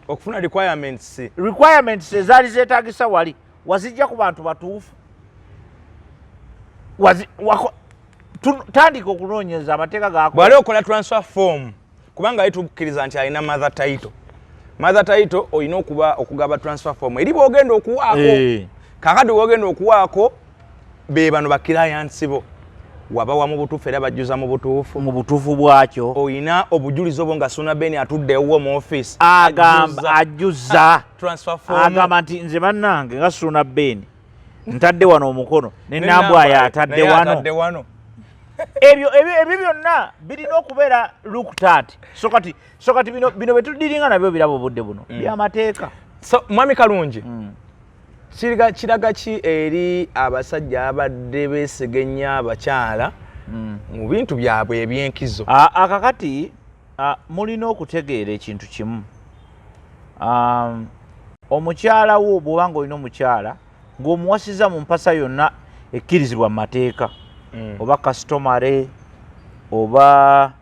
okufuna requirements, requirements ezaali zeetagisa wali wazijja ku bantu batuufu. Tandika okunoonyeza amateeka gako. Bw'ali okola transfer form, kubanga ali tukkiriza nti alina mother title. Mother title olina okuba okugaba transfer form eri bw'ogenda okuwaako. Kakati bw'ogenda okuwaako be bano ba clients bo wabawa mu butuufu era bajjuza mu butuufu. Mu butuufu bwakyo. Olina obujulizi obwo nga Suna Ben atudde ewuwo mu office. Agamba ajjuza transfer form. Agamba nti nze bannange nga Suna Ben ntadde wano omukono ne Nambwayo atadde wano. Ebyo byonna birina okubeera looked at. So kati bino bye tudiringa nabyo birabo obudde buno byamateeka. So Mwami Kalungi, kiraga ki eri abasajja abadde beesiga ennyo abakyala mu bintu byabwe ebyenkizo? Akakati mulina okutegeera ekintu kimu. Omukyala wo bw'oba ng'olina omukyala ng'omuwasiza mu mpasa yonna ekkirizibwa mu mateeka, oba customary oba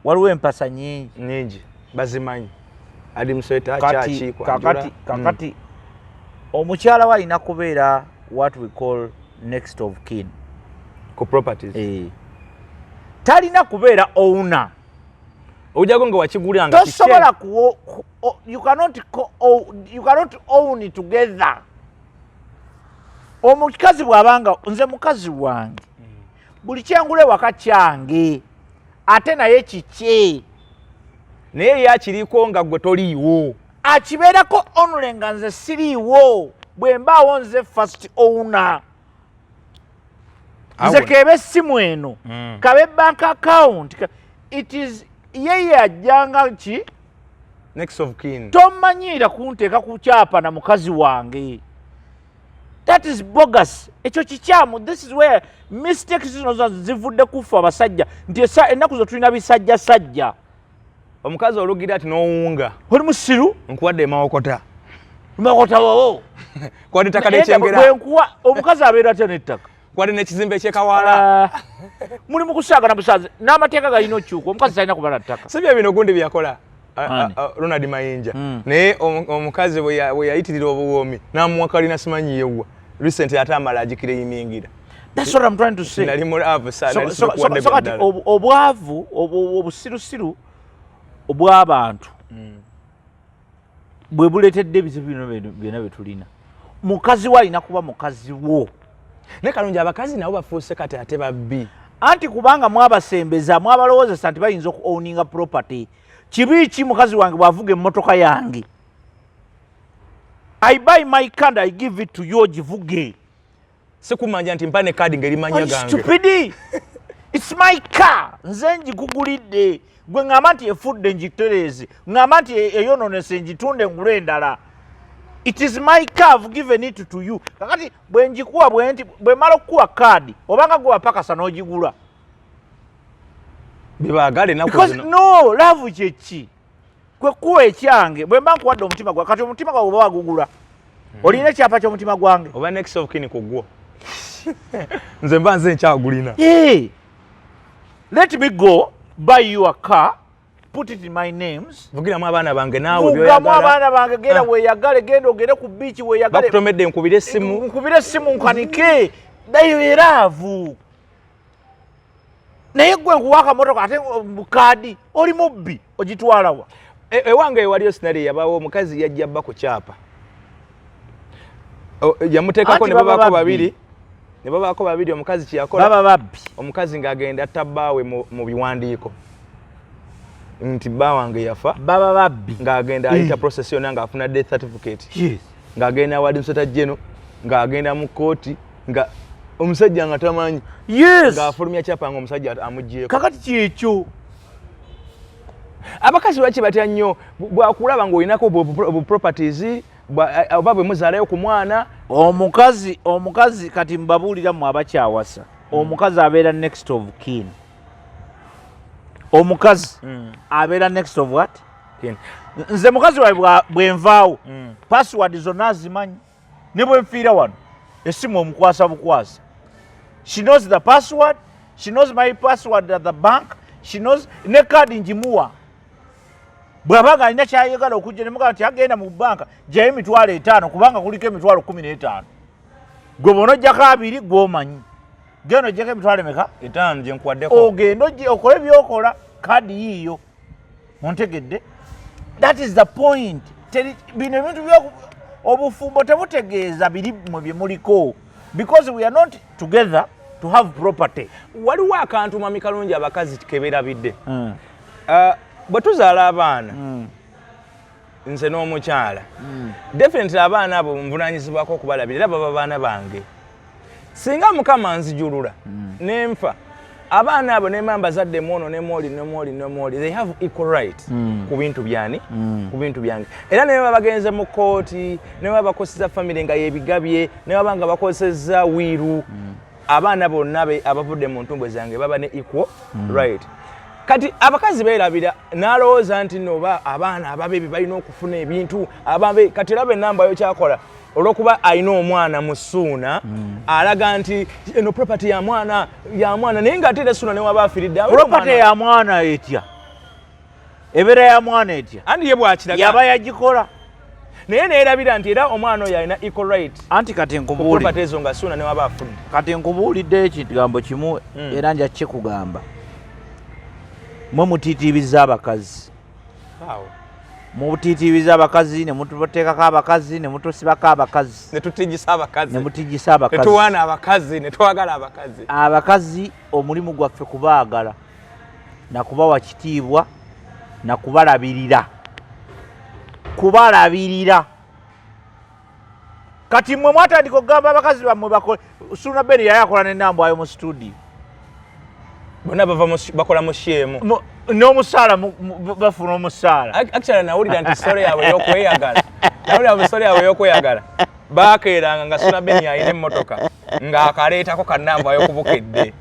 waliwo empasa nyingi bazimanyi. Kakati omukyala we alina kubeera what we call next of kin ku properties. Talina kubeera owner. Ojjago nga wakigulira nga tosobola you cannot own it together. Omukazi bw'abanga nze mukazi wange, buli kyengula ewaka kyange, ate naye kikye. Naye yakiriko nga gwe toliiwo. Akibeerako only nga nze siriiwo, bwe mbaawo nze first owner. Nze kebe essimu eno, kabe bank account, it is yeye ajjanga ki? Next of kin. Tomanyiira kunteeka ku kyapa na mukazi wange. That is bogus. Ekyo kikyamu. This is where mistakes zino zivudde kufa abasajja. Nti ennaku zo tulina bisajja sajja. Omukazi olugira ati n'owunga. Oli musiru? Nkuwadde emawokota. Mawokota wowo. Nkuwadde ettaka ly'ekyengera. Bwe nkuwa omukazi abeera atya n'ettaka? Nkuwadde n'ekizimbe eky'ekawaala. Muli mu kusaaga na busaazi. N'amateeka galina okyuka. Omukazi talina kuba na ttaka. Si bye bino gundi bye yakola. Ronald Mayinja. Naye omukazi bwe yayitirira obuwoomi n'amuwa kalina simanyi yewwa. Recently ate amala agikireyimingira. That's what I'm trying to say. Nali mu love sa nali so kati obwavu obusirusiru obw'abantu bwe buleetedde ebizibu bino byonna bye tulina. Mukazi wo alina kuba mukazi wo. Naye Kalungi abakazi nabo bafuuse kati ate babbi. Anti kubanga mwabasembeza mwabalowoozesa nti bayinza oku owninga property. Kibi ki mukazi wange bw'avuga emmotoka yange? I buy my car and I give it to you ogivuge. Sikumanja nti mpa ne kaadi ng'eri mannya gange. Stupid. It's my car. Nze ngikugulidde. Gwe ŋŋamba nti efudde ngitereeze, ŋŋamba nti eyononese ngitunde ngule endala. It is my car, I've given it to you. Kakati bwe ngikuwa bwe nti bwe mala okukuwa kaadi, obanga gwe wapakasa n'ogigula. Byebaagala ennaku Because zino. No love kyeki? Kwe kuwa ekyange. Bwe mba nkuwadde omutima gwa, kati omutima gwawe oba wagugula, olina ekyapa ky'omutima gwange. Oba next of kin ku gwo, nze mba nze nkyagulina. Hey, let me go buy you a car, put it in my names. Vugiramu abaana bange naawe. Vugamu Byoyagala. abaana bange, genda Ah. weeyagale, genda ogende ku beach weeyagale. Bakutomedde, nkubire essimu. Nkubire essimu nkanike dayo eraavu. Naye gwe nkuwa akamotoka ate bukaadi, oli mubbi, ogitwalawa? Ewange ewaliyo scenario yabawo, omukazi yajja bba ku kyapa. Yamuteekako Anti ne baba babaako babbi. babiri, ne babaako babiri. Omukazi kyeyakola, Baba babbi. omukazi ng'agenda atta bbaawe mu biwandiiko nti bba wange yafa. Baba babbi. Ng'agenda ayita process yonna, ng'afuna death certificate, ng'agenda wa administrator general, ng'agenda mu kooti, nga omusajja nga tamanyi, ng'afulumya kyapa nga omusajja amuggyeko. Kakati kyekyo. Abakazi lwaki batya nnyo bwakulaba ng'olinako bu properties oba bwe muzaalayo ku mwana? Omukazi kati mbabuulira mmwe abakyawasa, omukazi abeera next of kin. Omukazi abeera next of what? Kin. Nze mukazi wawe bwe nvaawo, password zonna azimanyi. Ne bwe nfiira wano, essimu omukwasa bukwasa. She knows the password, she knows my password at the bank, she knows ne kaadi ngimuwa. Bw'aba nga alina kyayagala okujja, nemugamba nti agenda mu banka gyayo 50,000, kubanga kuliko 15,000. Gwe bona ojjako 20, gw'omanyi genda ojjako emitwalo emeka? 5 gye nkuwaddeko. Ogenda okole byokola, kaadi yiiyo. Ontegedde? That is the point. Bino ebintu obufumbo tebutegeeza biri mwe bye muliko, because we are not together to have property. Waliwo akantu, mwami Kalungi, abakazi kebeerabidde. Bwe tuzaala abaana, nze n'omukyala, definitely abaana abo nvunanyizibwako okubalabira, era baba baana bange. Singa Mukama nzijulula nenfa, abaana abo nemba mbazadde mwono nemwoli nemwoli nemwoli, they have equal right ku bintu byani, ku bintu byange. Era ne baba bagenze mu kooti, ne baba bakoseza family nga yebigabye, ne baba nga bakoseza will, abaana bonna abavudde mu ntumbwe zange baba ne equal right. Kati abakazi beerabira, n'alowooza nti noba abaana ababe balina okufuna ebintu ababe. Kati olaba enamba yo kyakola, olwokuba alina omwana mu Ssuuna, alaga nti eno property ya mwana, ya mwana, naye ng'ate era Ssuuna newaba afiiridde abeera Property omwana. ya mwana etya? Ebeera ya mwana etya? Andi ye bwakiraga. Yaba yagikola. Naye neerabira nti era omwana oyo alina equal right Anti kati ku nkubuulire. property ezo nga Ssuuna newaba afudde. Kati nkubuulidde ekigambo kimu, era nja kikugamba. Mwe mutiitiibiza abakazi. Awo. Mutiitiibiza abakazi, ne mututeekako abakazi, ne mutusibako abakazi. Ne tutijisa abakazi. Ne mutijisa abakazi. Ne tuwaana abakazi, ne twagala abakazi. Abakazi omulimu gwaffe kubaagala nakubawa kitiibwa nakubalabirira, kubalabirira. Kati mmwe mwatandika okugamba abakazi bammwe bakole. Suna Ben yali akola nenambwayo mu studio. Bonna bava bakola mu shemu. N'omusaala bafuna omusaala. Actually nawulira nti story yaabwe ey'okweyagala, nawulira mu story yaabwe ey'okweyagala, bakeeranga nga Suna Ben alina emmotoka ng'akaleetako kannambwayo kubukedde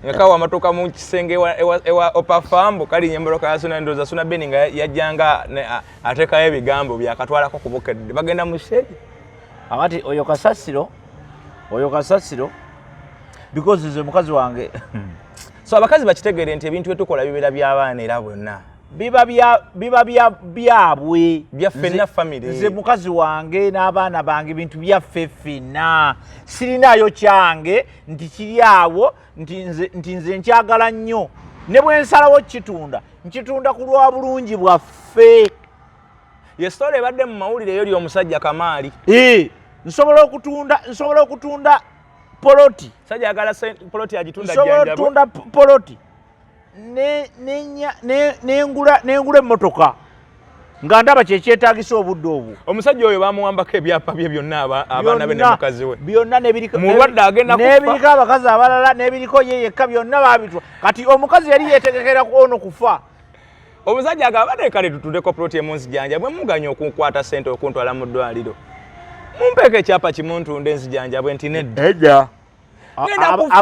nga kawa amatuuka mu kisenge ewa Opafambu, kalinya emmotoka ya Suna. Ndowooza Suna Ben nga yajjanga ateekayo ebigambo byakatwalako kubukedde, bagenda mu shedi. Akati oyo kasasiro, oyo kasasiro, because nze mukazi wange. So abakazi bakitegeere nti ebintu byetukola bibeera by'abaana era bonna. Biba bya byabwe. Bya ffenna, family. Nze mukazi wange n'abaana bange, bintu byaffe ffenna. Sirinaayo kyange nti kiri awo nti nze nkyagala nnyo. Ne bwe nsalawo kitunda, nkitunda ku lwa bulungi bwaffe. Ye story ebadde mu mawulire eyo ly'omusajja Kamaali. Eh, nsobola okutunda poloti. Sajja ayagala poloti agitunda. Nsobola Jjanjabwe. okutunda poloti nengula emmotoka nga ndaba kyekyetagisa obudde obwo. Omusajja oyo bamuwambako ebyapa bye byonna, abaana be ne Byonna- mukazi we. Byonna n'ebiriko. Mulwadde agenda kufa. N'ebiriko abakazi abalala, n'ebiriko ye yekka, byonna babitwa. Kati omukazi yali yetegekera ku ono kufa. Omusajja agamba, "Bade kale tutundeko ploti emu nzijanja, bwe muganya okunkwata sente okuntwala mu ddwaliro, mumpeeko ekyapa kimu ntunde nzijanjabwe." Nti nedda. Edda. Ngenda kufa.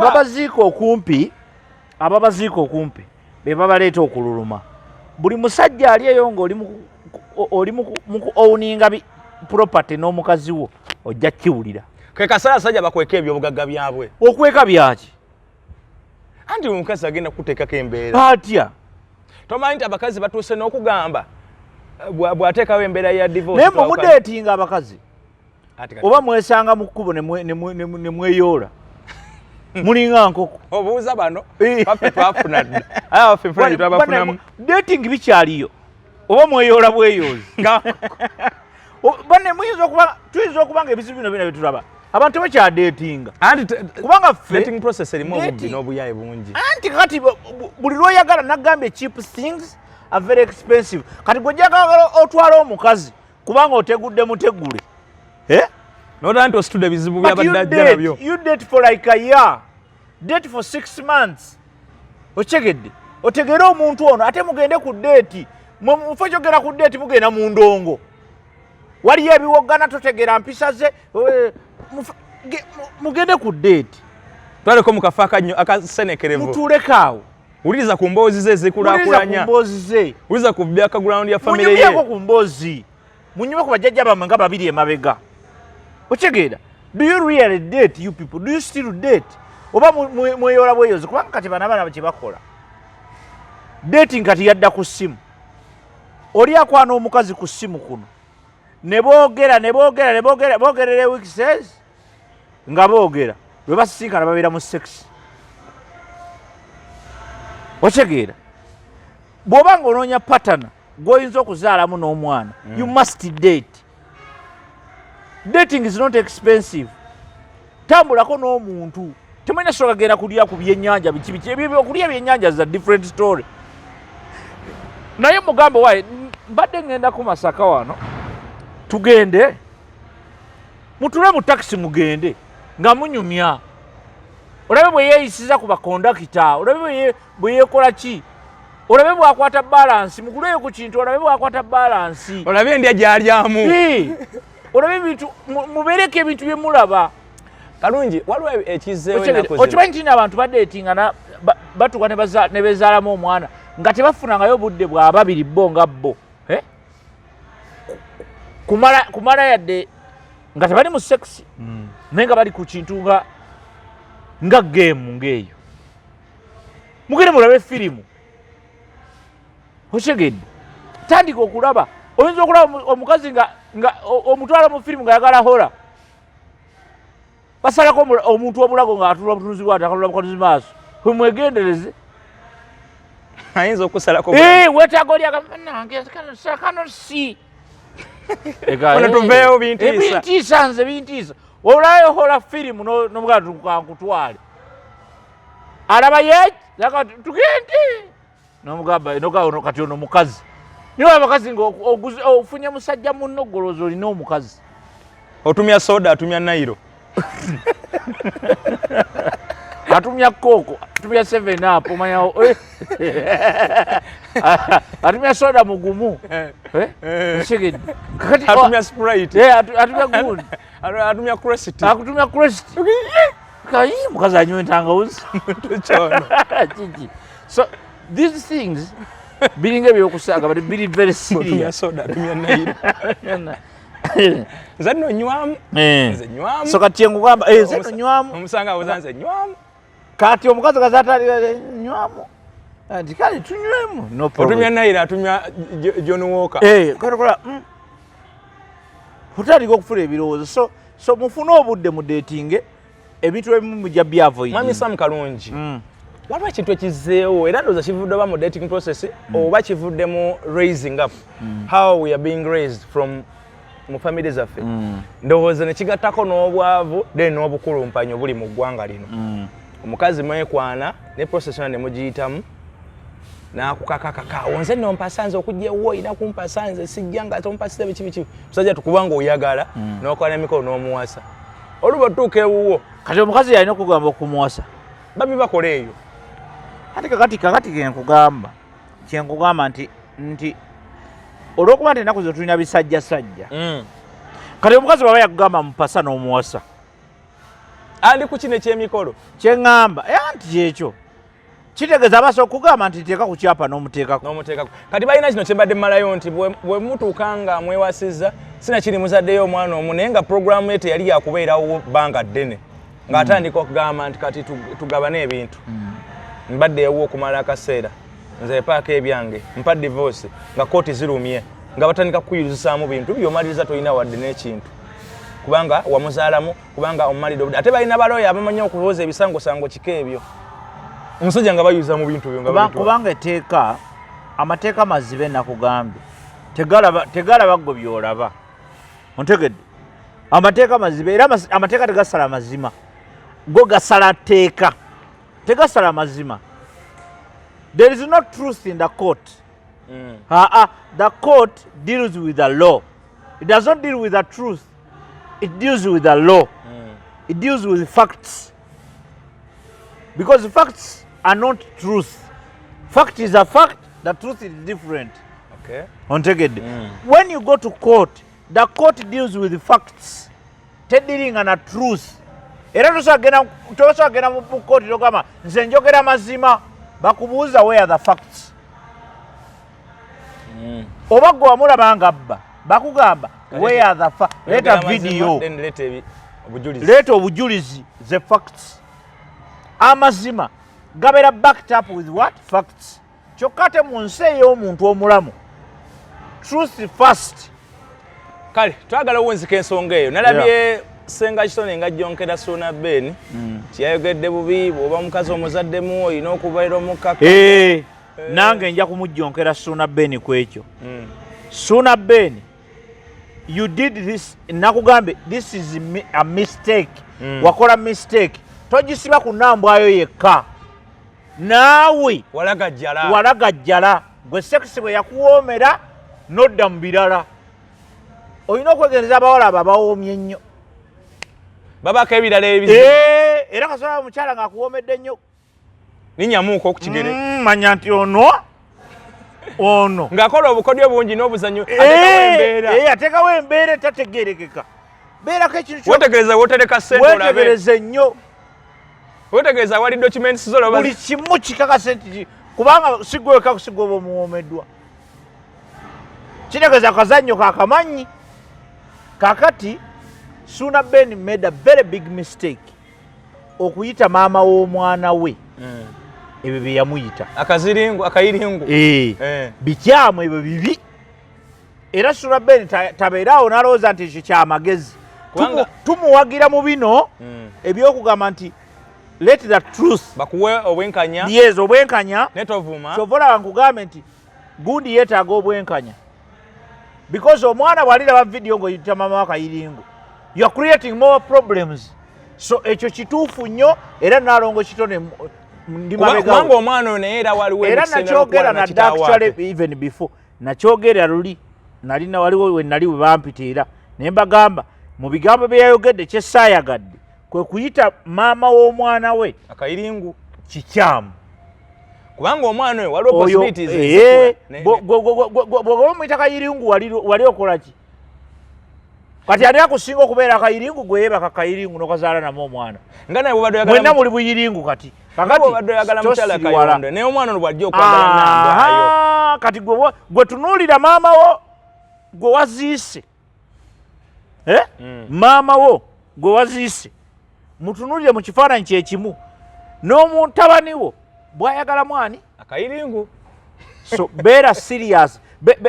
Ababaziika okumpi be babaleeta okululuma. Buli musajja ali eyo ng'oli oli mu ku owninga property n'omukazi wo, ojja kiwulira. Ke kaseera abasajja bakweka ebyobugagga byabwe. Okweka byaki? Anti omukazi agenda kuteekako embeera. Atya? Tomanyi nti abakazi batuuse n'okugamba bw'ateekawo embeera ya divorce. Naye mwe mudatinga abakazi oba mwesanga mu kkubo ne mweyoola, mulinga nkoko? Obuuza bano baffe twafuna dda, aye abaffe enfuna gye twabafunamu. Dating bikyaliyo oba mweyoola bweyoozi? Nga Banne muyinza okuba, tuyinza okuba nga ebizibu bino bina byetulaba, abantu tebakyadatinga. Anti Kubanga ffe dating process erimu obubbi n'obuyaye bungi. Anti kati buli lwoyagala, nagambye, cheap things are very expensive. Kati gwejagala otwala omukazi kubanga otegudde mutegule, eh? Nota nti ositudde ebizibu But you byabadde ajja nabyo. You date for like a year, date for 6 months, okyegedde, otegere omuntu ono, ate mugende ku date. Mufo kyogera ku date, mugenda mu ndongo, waliyo ebiwoggana, totegera mpisa ze. Mugende ku date. Twaleko mu kafo akannyo akasenekerevu. Mutuuleko awo. Wuliriza ku mboozi ze Wuliriza ku ezikulaakulanya. mboozi ze. Wuliriza ku background ya family Munyumyeko ye. ku mboozi, munyume ku bajjajja bammwe nga babiri emabega, okitegeera? Do you really date, you people? Do you still date oba mweyola bweyozi? Kubanga kati bana abaana kye bakola, dating kati yadda ku ssimu. Oli akwana omukazi ku ssimu kuno, ne boogera, ne boogera, ne boogera, boogerera weeks nga boogera, lwe basisinkana babeera mu sex, okitegeera? Bw'oba nga onoonya partner gw'oyinza okuzaalamu n'omwana, you must date. Dating is not expensive. Tambulako n'omuntu, temulina soka genda kulya ku byennyanja biki biki ebyo. Okulya ebyennyanja is a different story. Naye mugambe, "Waye mbadde ŋŋenda ku Masaka wano, tugende." Mutule mu takisi, mugende nga munyumya, olabe bwe yeeyisiza ku bakondakita, olabe bwe yeekola ki, olabe bwakwata balance, muguleyo ku kintu, olabe bwakwata balance. Olabe endya gy'alyamu. Olabe ebintu, mubeereko ebintu bye mulaba. Kalungi, waliwo ekizeewo ennaku zino. Okimanyi nti abantu badeetinga, batuuka ne bezaalamu omwana nga tebafunangayo obudde bwa babiri bo nga bo, eh? Kumala yadde nga tebali mu sex, naye nga bali ku kintu nga game ng'eyo. Mugende mulabe firimu, okitegedde? Tandika okulaba, oyinza okulaba omukazi nga omutwala mu firimu ng'ayagala horror, basalako omuntu obulago ng'atula butunuzi bwati, akalula bukanuzi maaso. Mwegendereze. Ayinza okusalako. Eh, weetaaga oli agamba, "Nange kano si Ono tuveewo, bintiisa." Bintiisa, nze bintiisa. Olayo horror firimu nomugaa kankutwale, alaba ye tugende, nomugamba ono kati ono mukazi niwe. Abakazi nga ofunye musajja munno, golooza olina omukazi. Otumya soda, atumya nairo. Atumya Coke, atumya 7 Up, omanya atumya soda mugumu. Eh? Okitegedde? Kakati Atumya Sprite. Eh, atumya gundi. Atumya Crest. Akutumya Crest. Kayi mukazi anywa entangawuzi. Kyono. Kiki? So these things biringa ebyokusaaga, but biri very Otumya serious. soda, atumya nairo. Nze nno nywamu. Nze nywamu. So kati nkugamba, nze nno nywamu. Omusanga abuuza, "Nze nywamu." Kati omukazi kazatali nywamu, nti kale tunywemu, no problem. Otumya nairo, atumya John Walker. Eh, kale kola Otandika okufuna ebirowoozo. So mufune obudde mu dating, ebintu ebimu mujja byavoid. Mwami Sam Kalungi, waliwo ekintu ekizeewo, era ndowooza kivudde oba mu dating process oba kivudde mu raising up, how we are being raised from mu family zaffe. Ndowooza ne kigattako n'obwavu, then n'obukulumpanyi obuli mu ggwanga lino. Omukazi mwekwana ne process yonna ne mugiyitamu, n'akukakakakaawo, "Nze nno mpasa, nze okujja ewuwo olina kumpasa, nze sijja nga tompasiza," biki biki. Musajja tukubanga oyagala n'okola n'emikolo n'omuwasa, oluba otuuka ewuwo. Kati omukazi yalina okugamba okumuwasa? Babi bakola eyo. Ate kakati kyenkugamba nti Nti olw'okuba nti ennaku zino tulina bisajjasajja, kati omukazi bwaba yakugamba mupasa n'omuwasa. Andi ku kino ekyemikolo. Kyeŋŋamba era nti kyekyo kitegeeza abasobola okugamba nti teeka ku kyapa n'omuteekako. N'omuteekako. Kati balina kino kyembadde mmalayo nti bwe mutuuka nga mwewasizza, sinakiri muzaddeyo omwana omu, naye nga puroguramu ye teyali yakubeerawo bbanga ddene, ng'atandika okugamba nti kati tugabane ebintu, mbadde ewo okumala akaseera, nze paaka ebyange, mpa divorce, nga kooti zirumye, nga batandika kukuyuzisaamu bintu byomaliriza tolina wadde n'ekintu, kubanga wamuzaalamu, kubanga omumalidde obudde. Ate balina balooya abamanyi okuwoza ebisangosango kika ebyo, omusajja nga bayuza mu bintu byo nga babitwala. Kubanga etteeka, amateeka mazibe, nakugambye tegalaba gwe byolaba. Ontegedde? Amateeka mazibe, era amateeka tegasala mazima, go gasala tteeka, tegasala mazima. There is no truth in the court. Aa, the court deals with the law. It does not deal with the truth, it deals with the law. It deals with facts, because facts are not truth. Fact is a fact, the truth is different. Ontegedde? When you go to court, the court deals with facts, tedealinga na truth. Era tosobola genda mu kooti togamba nze njogera mazima. Bakubuuza, "Where are the facts?" Oba gwe wamulaba nga bba, bakugamba, "Where are the facts? Leeta Oyogera mazima, video." Then leeta obujulizi. Leeta obujulizi, the facts. Amazima gabeera backed up with what? Facts. Kyokka ate mu nsi ey'omuntu omulamu, truth first. Kale twagala owunzika ensonga eyo. Nalabye Senga Kitone nga jjonkera Suuna Ben, kyeyayogedde bubi, bw'oba omukazi omuzaddemu olina okubeera omukaka. Eh, nange nja kumujjonkera Suuna Ben ku ekyo. Suuna Ben, you did this, nakugambe this is a mistake. Wakola mistake, togisiba ku nambwayo yekka, naawe walagajjala. Walagajjala gwe. Sex bwe yakuwoomera nodda mu birala. Olina okwegendereza abawala abo abawoomye ennyo. Babako ebirala ebizibu. Eh, era kasobola omukyala ng'akuwoomedde nnyo, ninyamuuko ku kigere. Manya nti ono ng'akola obukodyo bungi n'obuzanyo, ateekawo embeera. Eh, ateekawo embeera etategeerekeka. Beerako ekintu Wetegereza wotereka ssente olabe. Wetegereze nnyo. Wetegereza wali documents zo olaba. Buli kimu kikakase nti kubanga sigweka, sigwe oba omuwoomeddwa, kitegeeza akazannyo kakamanyi. Kakati Suna Ben made a very big mistake okuyita maama w'omwana we ebyo bye yamuyita. Akaziringu, akayiringu. Eh, bikyamu ebyo, bibi. Era Suna Ben tabeeraawo n'alowooza nti ekyo kyamagezi. Tumuwagira mu bino ebyokugamba nti let the truth bakuwe obwenkanya. Yes, obwenkanya. Netovuma. Kyova olaba nkugambe nti gundi yeetaaga obwenkanya, because omwana bw'aliraba video ng'oyita mama wakayiringu, you are creating more problems. So ekyo kituufu nnyo, era Nalongo Kitone ndi mabegawo. Kubanga omwana oyo naye era waliwo Era emikisa endala nakyogera okuwana nadda. kitaawe Actually, ate. even before nakyogera luli nalina waliwo we nali we bampita, era ne mbagamba mu bigambo bye yayogedde kyesaayagadde kwe kuyita maama w'omwana we akayiringu. Kikyamu. Kubanga omwana oyo waliwo Oyo possibilities eh, ezikula. Bw'oba omuyita kayiringu, wali okola ki? Kati ani akusinga okubeera akayiringu? Gwe yeebaka kayiringu n'okazaala namu omwana. Nga naye bwobadde oyagala Mwenna muli buyiringu kati. Nga Kakati bwobadde oyagala mukyala tosiriwala. Kayondo, naye omwana ono bw'ajja okwagala nambwayo. Aha, kati gwe tunuulira maama wo gwe waziise. Eh? Maama wo gwe waziise mutunuulire mu kifaananyi kyekimu n'omutabani wo bw'ayagala mwani. Akayiringu. So beera serious,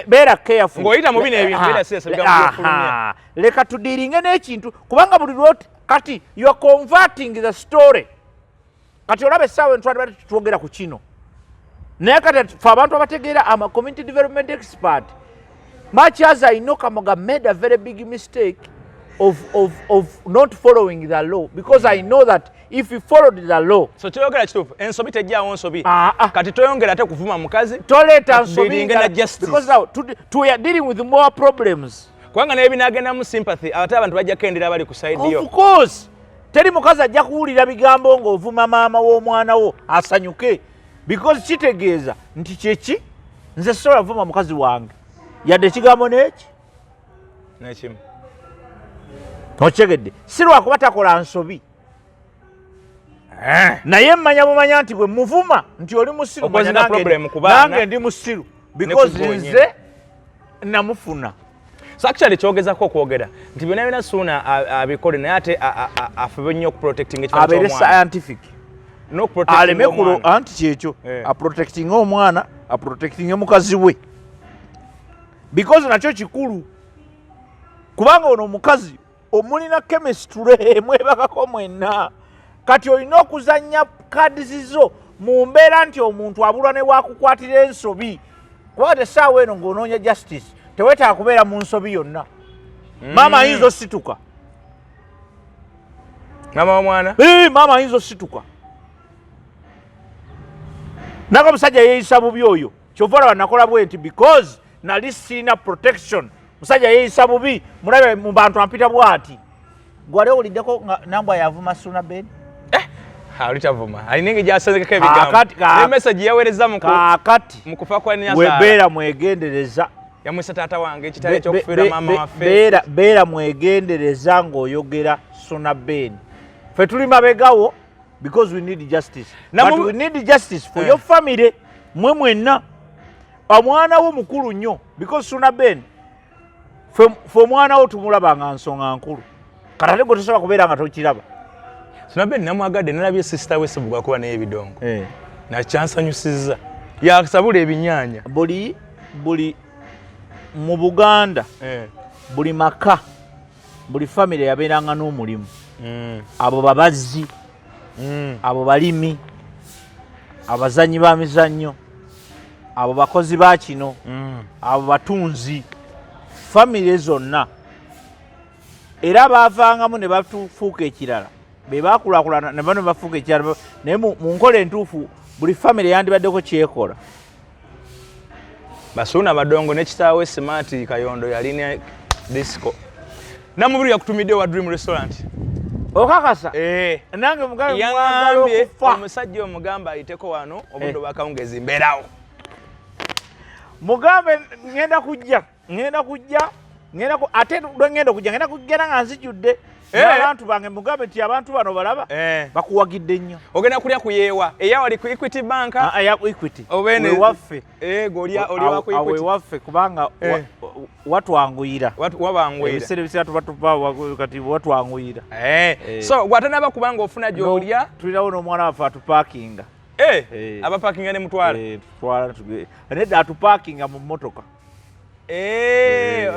beera careful. Ng'oyita mu bino ebintu, beera serious, ebigambo by'ofulumya. Leka tudealinge n'ekintu, kubanga buli lwoti kati you are converting the story. Kati olaba essaawa entwali bati twogera ku kino, naye kati fe abantu abategeera, ama community development expert, much as I know Kamoga made a very big mistake of not following the law, because I know that if he followed the law. So kyoyogera kituufu, ensobi tejjaawo nsobi. Ah, ah. Kati toyongera ate kuvuma mukazi. Toleeta nsobi Dealing ndala, na justice. Because now we are dealing with more problems. Kubanga naye binagendamu sympathy, ate abantu bajja kendera bali ku side yo. Of course, teri mukazi ajja kuwulira bigambo ng'ovuma maama w'omwana wo asanyuke, because kitegeeza nti kyeki Nze sobola vuma mukazi wange yadde ekigambo n'eki nekimu. Okitegedde? Si lwakuba takola nsobi, naye mmanya bumanya nti bwe muvuma nti oli musiru, manya Okozinga problem ku baana. Nange ndi musiru because ku gwe. Nze namufuna. So actually kyogezako okwogera nti byonna byonna Suuna abikole, naye ate afube nnyo okuprotecting ekifaananyi abeere ky'omwana. Scientific. N'okuprotectinga Aleme kulo omwana. anti kyekyo, aprotectinge omwana, aprotectinge mukazi we, because nakyo kikulu, kubanga ono omukazi omulina chemistry, mwebakako mwenna. Kati olina okuzanya kadi zo mu mbeera nti omuntu abulwa ne wakukwatira ensobi, kubanga tesaawa eno ng'onoonya justice teweetaaga kubeera mu nsobi yonna. Maama ayinza osituka. Maama w'omwana. Eh, maama ayinza osituka nanga omusajja yeeyisa bubi oyo. Kyova olaba nakola bwe nti because nali siina protection. Musajja yeeyisa bubi, mulabe mu bantu ampita bw'ati. Gwali owuliddeko nga Nambwa yavuma Suna Ben? Oli tavuma, alina engeri gyasenzekeko ebigambo. Kaakati Ne message yaweereza kaakati mu kufa kwa Nyazaala. Webeera mwegendereza. Yamwisa taata wange ekitali ekyokufiirwa maama waffe. Beera mwegendereza ng'oyogera Suna Ben. Ffe tuli mabegawo because we need justice, but we need justice for your family, mwe mwenna. Omwana wo mukulu nnyo because Suna Ben, fe omwana wo tumulaba nga nsonga nkulu. Kati ate gwe tosobola kubeera nga tokiraba. Suna Ben namwagadde, nalabye sister we Sebuga kuba naye ebidongo, nakyansanyusizza, yasabula ebinyaanya. Buli mu Buganda, buli maka, buli famire yabeeranga n'omulimu. Abo babazzi, abo balimi, abazanyi ba mizannyo, abo bakozi ba kino, abo batunzi. Famire zonna era baavangamu ne batufuuka ekirala, be bakulaakulana ne bano bafuuka ekirala. Naye mu nkola entuufu buli famire yandibaddeko kyekola. Basuuna Badongo ne kitaawe Smart Kayondo yalina disco. Namubiri yakutumidde wa Dream Restaurant. Okakasa? Eh. Nange mugambe mwagala Yaŋambye okufa. Omusajja omugamba ayiteko wano obudde bwakawungezi, mbeerawo. Mugambe ngenda kujja, ate lwe ngenda okujja, ngenda kugenda nga nzijudde n'abantu bange. Mugambe nti abantu bano balaba bakuwagidde nnyo. Ogenda kulya kuyeewa eyawali ku Equity Bank? Ah, ya Equity. Wewaffe. Eh, g'olya oli wa ku Awo Equity. ewaffe, kubanga watwanguyira. Wabanguyira. Ebiseera ebiseera tuba tuva kati watwanguyira. So gwatanaba kubanga ofuna gy'olya. Tulinawo n'omwana waffe atupaakinga. Abapakinga ne mutwala? Eh, tutwala nedda, atupaakinga mu mmotoka.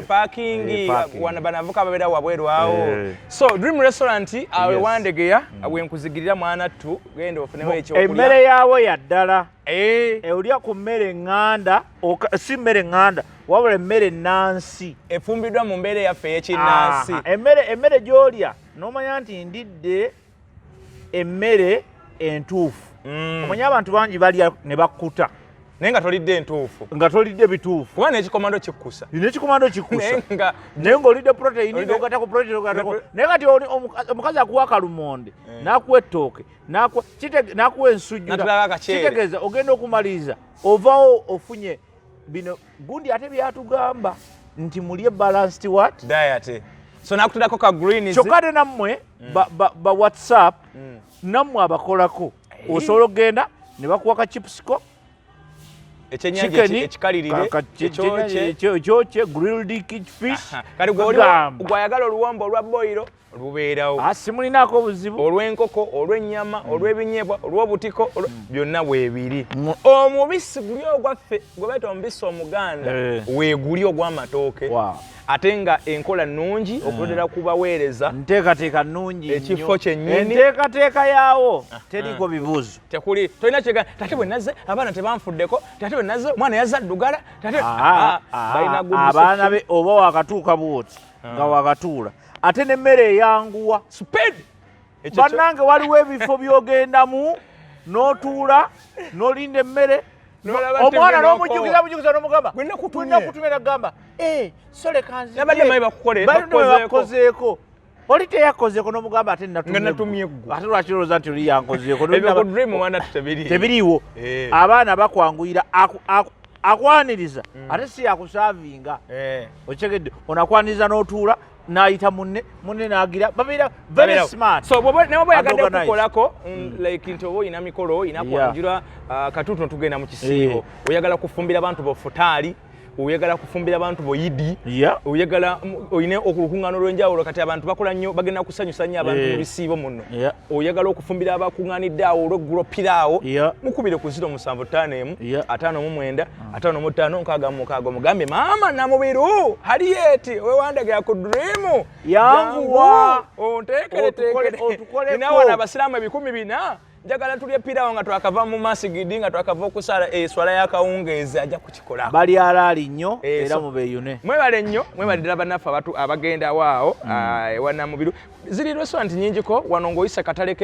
Parking. Parking. Wana banavuka babeera wabweru awo. So Dream Restaurant awe Wandegeya, wenkuzigirira mwana ttu, genda ofunewo ekyokulya. Emmere yaawo ya ddala. Olya ku mmere eŋŋanda, si mmere ŋŋanda, wabula emmere ennansi. Efumbiddwa mu mbeera eyaffe ey'ekinnansi. Aha, emmere gy'olya n'omanya nti ndidde emmere entuufu. Omanye abantu bangi balya ne bakkuta. Naye nga tolidde entuufu. Nga tolidde bituufu. Kuba n'ekikomando kikkusa. N'ekikomando kikkusa. Naye nga naye ng'olidde protein, n'ogattako protein, n'ogattako. Naye kati omukazi akuwa akalumonde, n'akuwa ettooke, n'akuwa ensujju, N'atulako akaceere. Kitegeeza ogenda okumaliriza ovaawo ofunye bino gundi. Ate byatugamba nti mulye balanced what? Diet. So nakuterako ka greens. Kyokka ate nammwe ba WhatsApp, nammwe abakolako, osobola okugenda ne bakuwa ka chips ko, ekyennyanja chicken ekikalirire, ekyokye. Ekyokye, grilled fish. Aha. Kati Bagamba. gwayagala oluwombo olwa boyiro lubeerawo. Ah, simulinaako obuzibu. Olw'enkoko, olw'ennyama, olw'ebinyeebwa, olw'obutiko, byonna weebiri. Omubisi guli ogwaffe gwe bayita omubisi omuganda, weeguli ogw'amatooke. Ate nga enkola nnungi okuleetera ku baweereza. Nteekateeka nnungi Ekifo nnyo. kyennyini. Enteekateeka yaawo teriiko bibuuzo. Tekuli, tolina kyega tate bwe nazze abaana tebanfuddeko, tate bwe nazze omwana yazze addugala, tate Ah, ah, balina good abaana reception. be oba wakatuuka bwoti nga wakatuula, ate n'emmere eyanguwa. Speed. Ekyo Bannange, waliwo ebifo by'ogendamu n'otuula n'olinda emmere. N'olaba Omwana TV. n'omujjukiza bujukiza n'omugamba, Gwe nakutumye. "Gwe nakutumye," nagamba, "Eh, soleka nzije." Nabadde manyi Badde bakukozeeko. bakukozeeko. Oli teyakozeeko n'omugamba, ate natumye. Nga natumye ggwe. Ate lwaki olowooza nti oli yankozeeko? Ebyo ku Dream mwana tebiriiwo. Tebiriiwo. Abaana bakwanguyira. Akwaniriza ate si yakusaavinga. Okitegedde? Ono akwaniriza n'otuula, n'ayita munne, munne n'agira, babeera very smart. So naye oba and oyagadde organized. okukolako, like nti oba oyina mikolo, oyina kwanjula, katuutuno tugenda mu kisiibo, oyagala kufumbira abantu bo futaali, oyagala kufumbira abantu bo yidi, oyagala oyina olukuŋŋaana olw'enjawulo. Kati abantu bakola nnyo, bagenda kusanyusa nnyo abantu mu bisiibo muno. Oyagala okufumbira abakuŋŋaanidde awo olweggulo piraawo, mukubire ku 0751 59 55 66, omugambe, "Maama Namubiru Harriet wewandagera ku Dream, Yanguwa. onteekereteekere. Otukoleko. Nina wano abasiraamu 4,000, njagala tulye piraawo nga twakava mu masigidi, nga twakava okusaala eswala y'akawungeezi." Ajja kukikola. Bali alaali nnyo era mubeeyune. Mwebale nnyo, mwebale ddala bannaffe abatu abagendawo awo ewa Namubiru. Ziri restaurant nyingiko wano ng'oyisa katale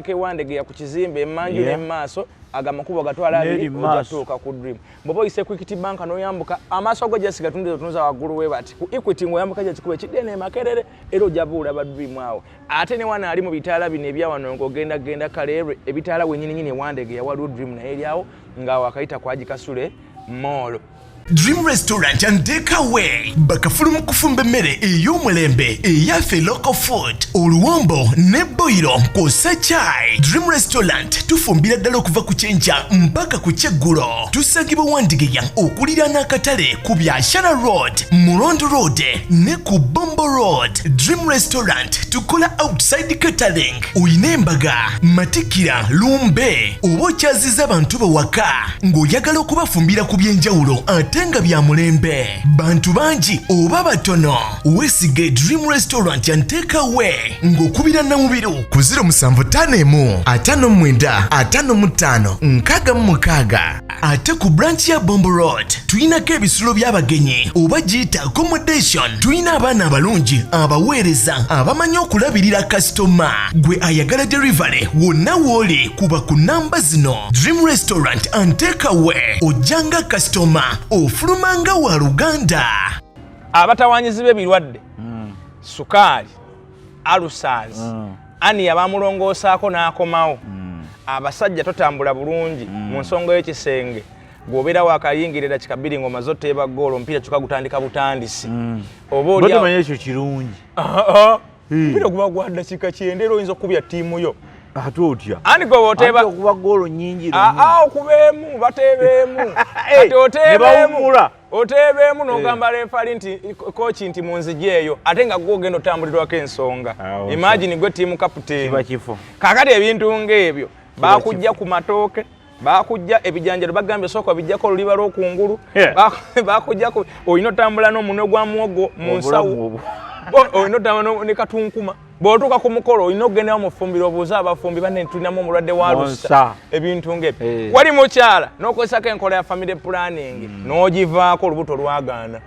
kewandegeya ku kizimbe emanju n'emaaso, ago amakubo gatwala N'eri abiri, mu ojja maaso. tuuka ku Dream. Bw'oba oyise ku Equity Bank n'oyambuka, amaaso go jasi gatunduza otunuza waggulu we bati ku Equity, ng'oyambuka gya kikubo ekidde e Makerere, era ojja buulaba Dream awo. Ate ne wano ali mu bitaala bino ebya wano ng'ogenda genda Kaleerwe, ebitaala wennyininyini ewandegeya waliwo Dream naye eryawo nga wakayita kwa Gikasule Mall. Dream Restaurant and Takeaway bakafulu mu kufumba emmere ey'omulembe eyaffe local food, oluwombo ne boyiro kw'ossa chai. Dream Restaurant tufumbira ddala okuva ku kyenkya mpaka ku kyeggulo. Tusangibwa Wandigeya okuliraana akatale ku Byashara Road, Murondo Road ne ku Bombo Road. Dream Restaurant tukola outside catering. Oyina embaga, matikira, lumbe oba okyaziza abantu bawaka ng'oyagala okubafumbira ku byenjawulo ate nga bya mulembe, bantu bangi oba batono, weesige Dream Restaurant and Takeaway ng'okubira Namubiru ku 0751 59 55 66. Ate ku branch ya Bombo Road tuyinako ebisulo by'abagenyi oba giyita accommodation. Tuyina abaana abalungi abaweereza abamanyi okulabirira kasitoma. Gwe ayagala delivery, wonna w'oli kuba ku namba zino. Dream Restaurant and Takeaway, ojjanga kasitoma, ofulumanga wa luganda. Abatawanyizi b'ebirwadde, sukaali, ulcers, ani abamulongoosaako n'akomawo. Abasajja totambula bulungi mu nsonga y'ekisenge, bw'obeera wakayingira edakika 2 ng'omaze oteeba goolo, omupiira kyokka gutandika butandisi, oba oli Omanyi ekyo kirungi. Omupiira guba gwa dakika 90 era oyinza okukubya ttiimu yo. Ate otya? Ani gwe oteeba? Anti okuba goolo nyingi lumu. Aa, okubeemu bateebeemu. Kati Ne oteebeemu, bawummula. oteebeemu n'ogamba referee nti coach nti munzije eyo, ate nga gwe ogenda otambulirwako ensonga. Awo, Imagine gwe team captain. Kiba kifo. Kakati ebintu ng'ebyo bakujja ku matooke, bakujja ebijanjalo, bagambye sooka bijjako oluliba lw'okungulu. Bakujja ku olina otambula n'omunwe gwa muwogo mu nsawo. Obulamu obwo. Olina otambula ne katunkuma. Bw'otuuka ku mukolo olina okugendayo mu ffumbiro obuuze abafumbi, "Banne, tulinamu omulwadde wa lusa?" Monsa. Ebintu ng'ebyo. Wali mukyala n'okozesako enkola ya family planning n'ogivaako, olubuto lwagaana,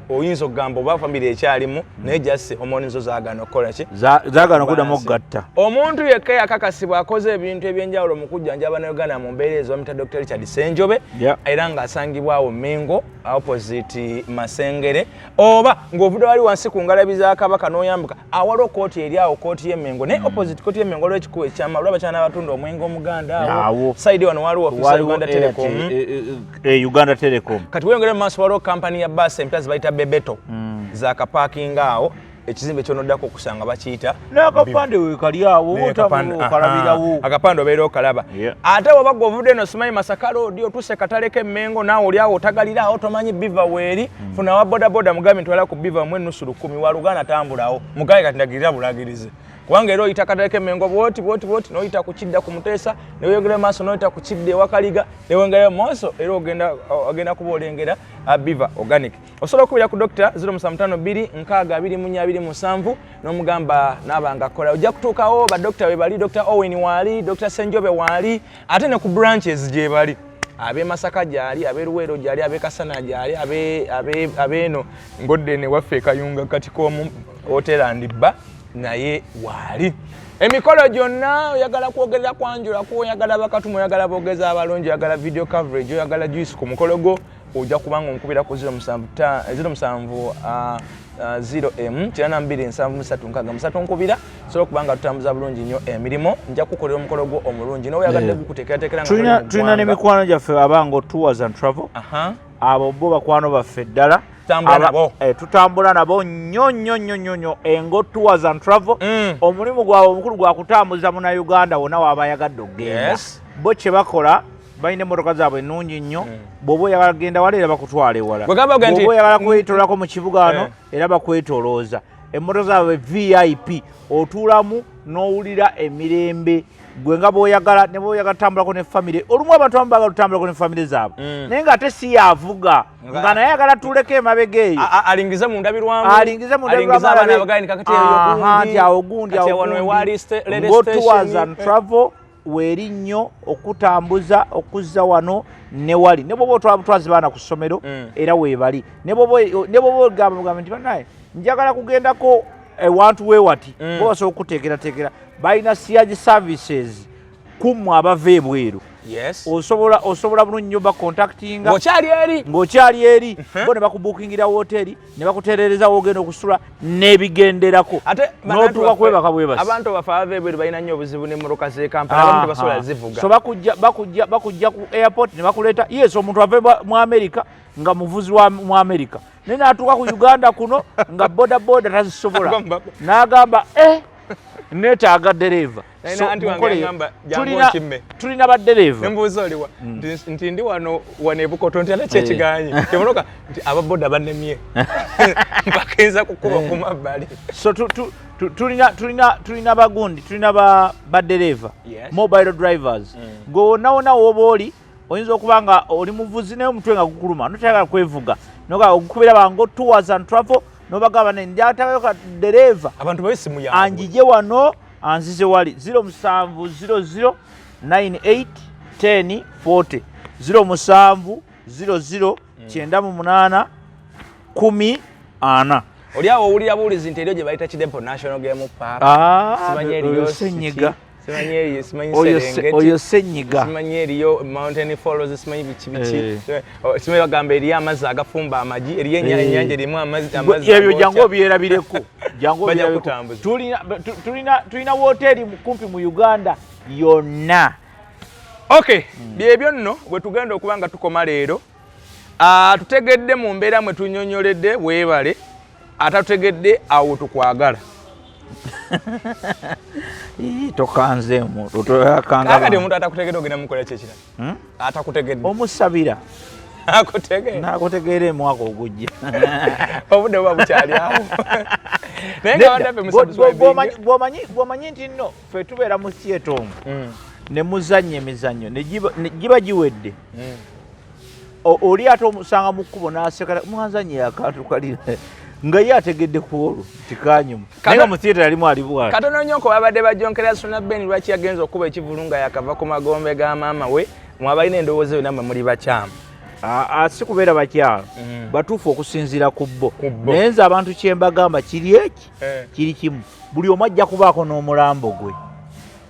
oyinza okugamba oba family ekyalimu, naye just hormone zo zaagaana okukola ki? Zaagaana okuddamu okugatta. Omuntu yekka yakakasibwa akoze ebintu ebyenjawulo mu kujjanjaba Bannayuganda mu mbeera ezo bamuyita Dr Richard Senjobe, era ng'asangibwawo Mengo opposite Masengere, oba ng'ovudde wali wansi ku ngalabi za Kabaka n'oyambuka awaliwo kooti eri awo, kooti y'Emmengo, naye opposite kooti y'Emmengo waliwo ekikubo ekyama, olwo abakyala n'abatunda omwenge omuganda awo. Awo. Side wano waliwo ofisi ya Waliwo Uganda Telecom. Uganda Telecom. Kati weyongere mu maaso waliwo kampani ya baasi empya zebayita Bebeto, zakapaakinga awo. Ekizimbe kyonoddako okusanga bakiyita N'akapande weekali awo, okalabirawo. Akapande obeera okalaba. Ate oba gwe ovudde eno simanyi Masaka Road, otuuse katale k'Emmengo, naawe oli awo otagalira awo, tomanyi Biva weeri, funa wa bodaboda, mugambe ntwala ku Biva mu enusu 1,000, wa luganda tambulawo, mugambe kati ndagirira bulagirizi, kubanga era oyita katale k'Emmengo bwoti bwoti bwoti n'oyita ku kidda ku Muteesa, neweyongera maaso n'oyita ku kidda ewakaliga, neweyongerayo maaso era ogenda kuba olengera Biva Organic. Osobola okubira ku dokita 0752 60 24 27 n'omugamba naaba nga akola, ojja kutuukawo. Badokita we bali, Dr Owen waali, Dr Senjobe waali, ate ne ku branches gye bali, ab'e Masaka gyali, ab'e Luweero gyali, ab'e Kasana gyali, ab'eno ngodde ne waffe e Kayunga kati k'omu Hotel and Bar naye waali. Emikolo gyonna oyagala kwogerera, kwanjulako, oyagala bakatuma, oyagala boogeza abalungi, oyagala video coverage, oyagala juice ku mukolo gwo, ojja kubanga onkubira ku 07 0 m 92 73 63. Nkubira sobola okuba nga tutambuza bulungi nnyo emirimu, nja kukolera omukolo gwo omulungi n'oyagadde gukuteekerateekera nga toli mu Tulina ggwanga. N'emikwano gyaffe abango Tours and Travel. Abo bo bakwano baffe ddala. Tutambula nabo. Tutambula nabo nnyo nnyo nnyo nnyo nnyo. Engo Tours and Travel, omulimu gwabwe omukulu gwa kutambuza Munnayuganda wonna waaba ayagadde okugenda. Bo kye bakola, balina emmotoka zaabwe ennungi nnyo. Bw'oba oyagala kugenda wala, era bakutwala ewala. Bwe gamba Bw'oba oyagala kwetoolako mu kibuga wano, era bakwetolooza. Emmotoka zaabwe VIP, otuulamu n'owulira emirembe gwe nga bw'oyagala. Ne bw'oyagala tutambulako ne famire, olumu abantu abamu baagala tutambulako ne famire zaabwe, naye ng'ate si yavuga, nga naye agala tuleko emabega eyo. Alingize mu ndabirwamu. Alingize mu alingize ndabirwamu abaana alabe. abagaani kakati eyo Aha, gundi, nti awo gundi, kati awo wano gundi. ewali railway Ngo Tours station. and Travel weeri nnyo okutambuza okuzza wano ne wali. Ne bwoba otwala butwazi baana ku ssomero, era weebali. Ne bwoba ogamba bugambe nti banaye njagala kugendako ewantu weewati, bo basobola okuteekerateekera. Balina siage services kummwe abava ebweru. Osobola bulungi nnyo bacontactinga ng'okyali eri. Ng'okyali eri, bo ne bakubuukingira woteeri ne bakutereereza wogenda okusula n'ebigenderako, ate n'otuuka kwebaka bwebasi. Abantu baffe abava ebweru balina nnyo obuzibu n'emmotoka z'e Kampala, abamu tebasobola zivuga. So bakujja ku airport ne bakuleeta. Yes, omuntu ave mu America nga muvuzi wa mu America, naye n'atuuka ku Uganda kuno nga boda boda tazisobola, n'agamba, eh, neetaaga dereeva. Nalina So, anti wange mukole- yangamba, "Jangu okimme." Tulina badereeva. Nembuuza oliwa, nti ndi wano wano ebukoto, nti ate kyekiganye kyemotoka, nti ababoda bannemye mpakayinza kukuba ku mabbali. So tulina bagundi, tulina badereeva, mobile drivers. Gwe wonna wonna woba oli, oyinza okuba nga oli muvuzi naye omutwe nga gukuluma, notayagala kwevuga, noga ogukubira bango Tours and Travel nobagamba ne njatagayo ka dereeva abantu bawe esimu yaabwe anjije wano anzize wali. 07 00 98 10 40, 07 00 98 10 40. Oli awo owulira buwulizi nti eriyo gye bayita Kidepo National Game Park. Ah, simanyi oyo eriyo Senyiga. Simanyi eriyo, simanyi Oyo Serengeti. Oyo Senyiga. Simanyi eriyo Mountain Falls, simanyi biki biki. Eh. Oh, simanyi bagamba eriyo amazzi agafumba amagi, eriyo ennyanja erimu amazzi amazzi Ebyo agookya. jangu obyerabireko, jangu Bajja obyerabireko. kutambuza. Tulina woteeri kumpi mu Uganda yonna. Okay, byebyo nno bwe tugenda okuba nga tukoma leero. Ah, tutegedde mu mbeera mwe tunyonyoledde, weebale. Atatutegedde awo tukwagala. Ii, tokanzeemu. Kakati omuntu atakutegedde ogenda mukola ki ekirala? Hmm? Atakutegedde. Omusabira. Akutegedde. Nakutegeera emwaka ogujja. Obudde buba bukyali awo, naye nga bannaffe musubscribing. Bw'omanyi nti nno ffe tubeera mu theatre omwo ne muzannya emizannyo ne giba giwedde, oli ate omusanga mu kkubo n'aseka, mwanzannya akantu kalira nga ye ategedde ku olwo nti kanyuma, naye nga mu theatre yalimu ali bwati. Katono nnyo ko babadde bajonkera Suna Ben lwaki yagenza okuba ekivulu nga yakava ku magombe ga maama we. Mwabalina endowooza yonna, mwe muli bakyamu. Si kubeera bakyala batuufu okusinziira ku bo. Ku bo. Naye nze abantu kyembagamba kiri eki, kiri kimu, buli omu ajja kubaako n'omulambo gwe.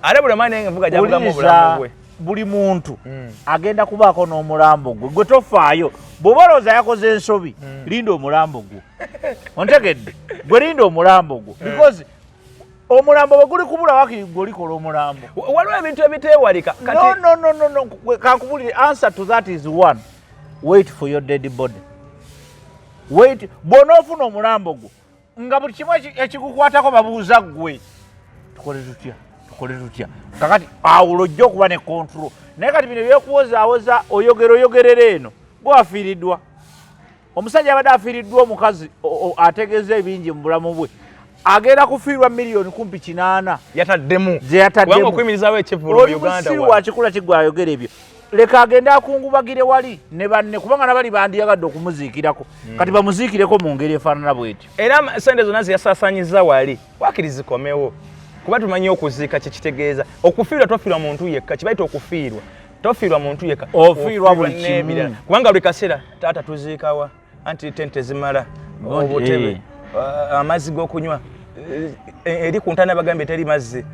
Ate buli omwana envuga gyavugamu Wuliriza, obulamu bwe. Buli muntu agenda kubaako n'omulambo gwe. Gwe tofaayo bw'oba olowooza yakoze ensobi, linda omulambo gwo. Ontegedde? Gwe linda omulambo gwo, because omulambo bwe guli kubula, wakiri gwe olikola omulambo. Waliwo ebintu ebiteewalika kati. No, no, no, no, no. Kankubulire, answer to that is one: wait for your dead body. Wait, bw'onoofuna omulambo gwo nga buli kimu ekikukwatako babuuza ggwe, tukole tutya, tukole tutya? Kakati awo lwojja okuba ne control. Naye kati bino byekuwozaawoza, oyogera oyogerera eno gwe wafiiriddwa omusajja abadde afiiriddwa omukazi ategeeza ebingi mu bulamu bwe, agenda kufiirwa miliyoni kumpi 8 yataddemu. Ze yataddemu. Kubanga okuyimirizaawo ekivvulu mu Oli Uganda musiru wano. Wakikula kigwe ayogera ebyo, leka agende akungubagire wali ne banne, kubanga nabali bandiyagadde okumuziikirako. Kati bamuziikireko mu ngeri efaanana bwetyo. Era sente zonna zeyasaasanyiza wali wakiri zikomewo, kuba tumanyi okuziika kyekitegeeza. Okufiirwa tofiirwa muntu yekka, kibaita okufiirwa tofiirwa muntu yekka. Ofiirwa buli kimu. N'ebirala. Kubanga buli kaseera taata tuziikawa, anti tente zimala, obutebe, amazzi g'okunywa, eri ku ntaana bagambye teri mazzi,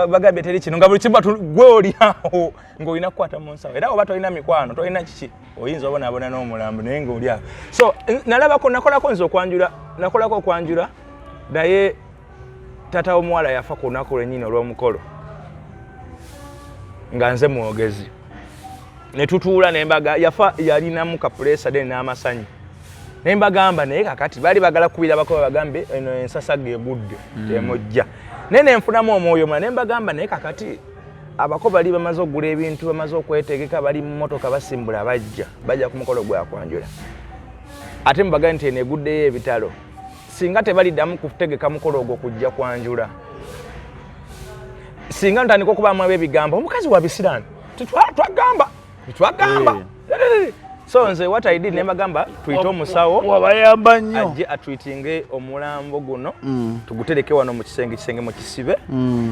bagambye teri kino, nga buli kimu gwe oli awo ng'olina kukwata mu nsawo. Era oba tolina mikwano, tolina kiki, oyinza obonaabona n'omulambo naye ng'oli awo. So nalabako, nakolako nze okwanjula, nakolako okwanjula, naye taata w'omuwala yafa ku lunaku lwennyini olw'omukolo nga nze mwogezi. Ne tutuula nembaga yafa yalinamu ka pressure, then n'amasanyu. Ne mbagamba, naye kakati baali bagala kubira abakoba bagambe eno ensasage egudde, temujja. Naye nenfunamu omwoyo omulala, ne mbagamba, naye kakati abako bali bamaze okugula ebintu, bamaze okwetegeka, bali mu motoka basimbula, bajja ku mukolo gwakwanjula. Ate mubagambe nti eno eguddeyo ebitalo, singa tebaliddamu kutegeka mukolo ogwo kujja kwanjula, singa ntandika okubaamu ebigambo, omukazi wa bisiraani, twagamba twagamba. So nze what I did, ne mbagamba tuyite omusawo Wabayamba nnyo. ajje atreatinge omulambo guno, tugutereke wano mu kisenge, kisenge mu kisibe.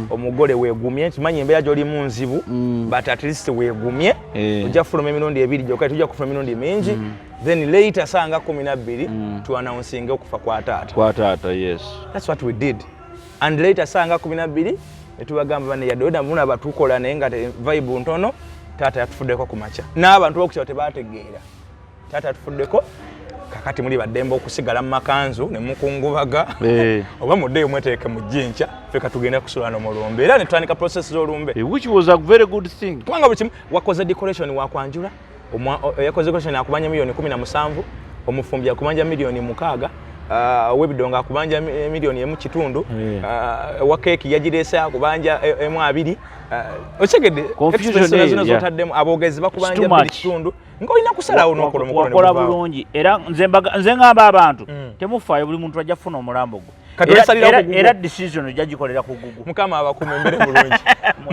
Omugole weegumye, nkimanyi embeera gy'olimu nzibu, but at least weegumye. Ojja kufuluma emirundi ebiri gyokka, tujja kufuluma emirundi mingi. Then later sanga 12 tuannouncinge okufa kwa taata. Kwa taata, yes. That's what we did. And later sanga 12 netubagamba, bane, yadde weda mulaba tukola, naye nga vibe ntono, taata yatufuddeko ku makya, n'abantu bokukyalo tebategeera taata yatufuddeko. Kakati muli baddembe okusigala mu makanzu ne mukungubaga oba muddeyo mweteeke mu jjinja, ffe katugenda kusula no mu lumbe. Era ne tutandika process z'olumbe. Which was a very good thing. Kubanga buli kimu wakoze decoration, wakwanjula yakoze decoration akubanja miliyoni 17, omufumbi akubanja miliyoni 6, ow'ebidongo akubanja miliyoni 1.5, wa keeki yagireese akubanja emu abiri. Okitegedde? Confusion. Expenses Eyo, zonna yeah. zotaddemu, aboogezi bakubanja It's too bbiri much. kitundu, ng'olina kusalawo n'okola omukolo ne Wakola guvaawo. bulungi. Era nze ngamba abantu, temufaayo, buli muntu ajja kufuna omulambo gwe. Kati Era- osalirawo era- ku gugwo. Era decision ojja gikolera ku gugwo. Mukama abakuuma, embere bulungi.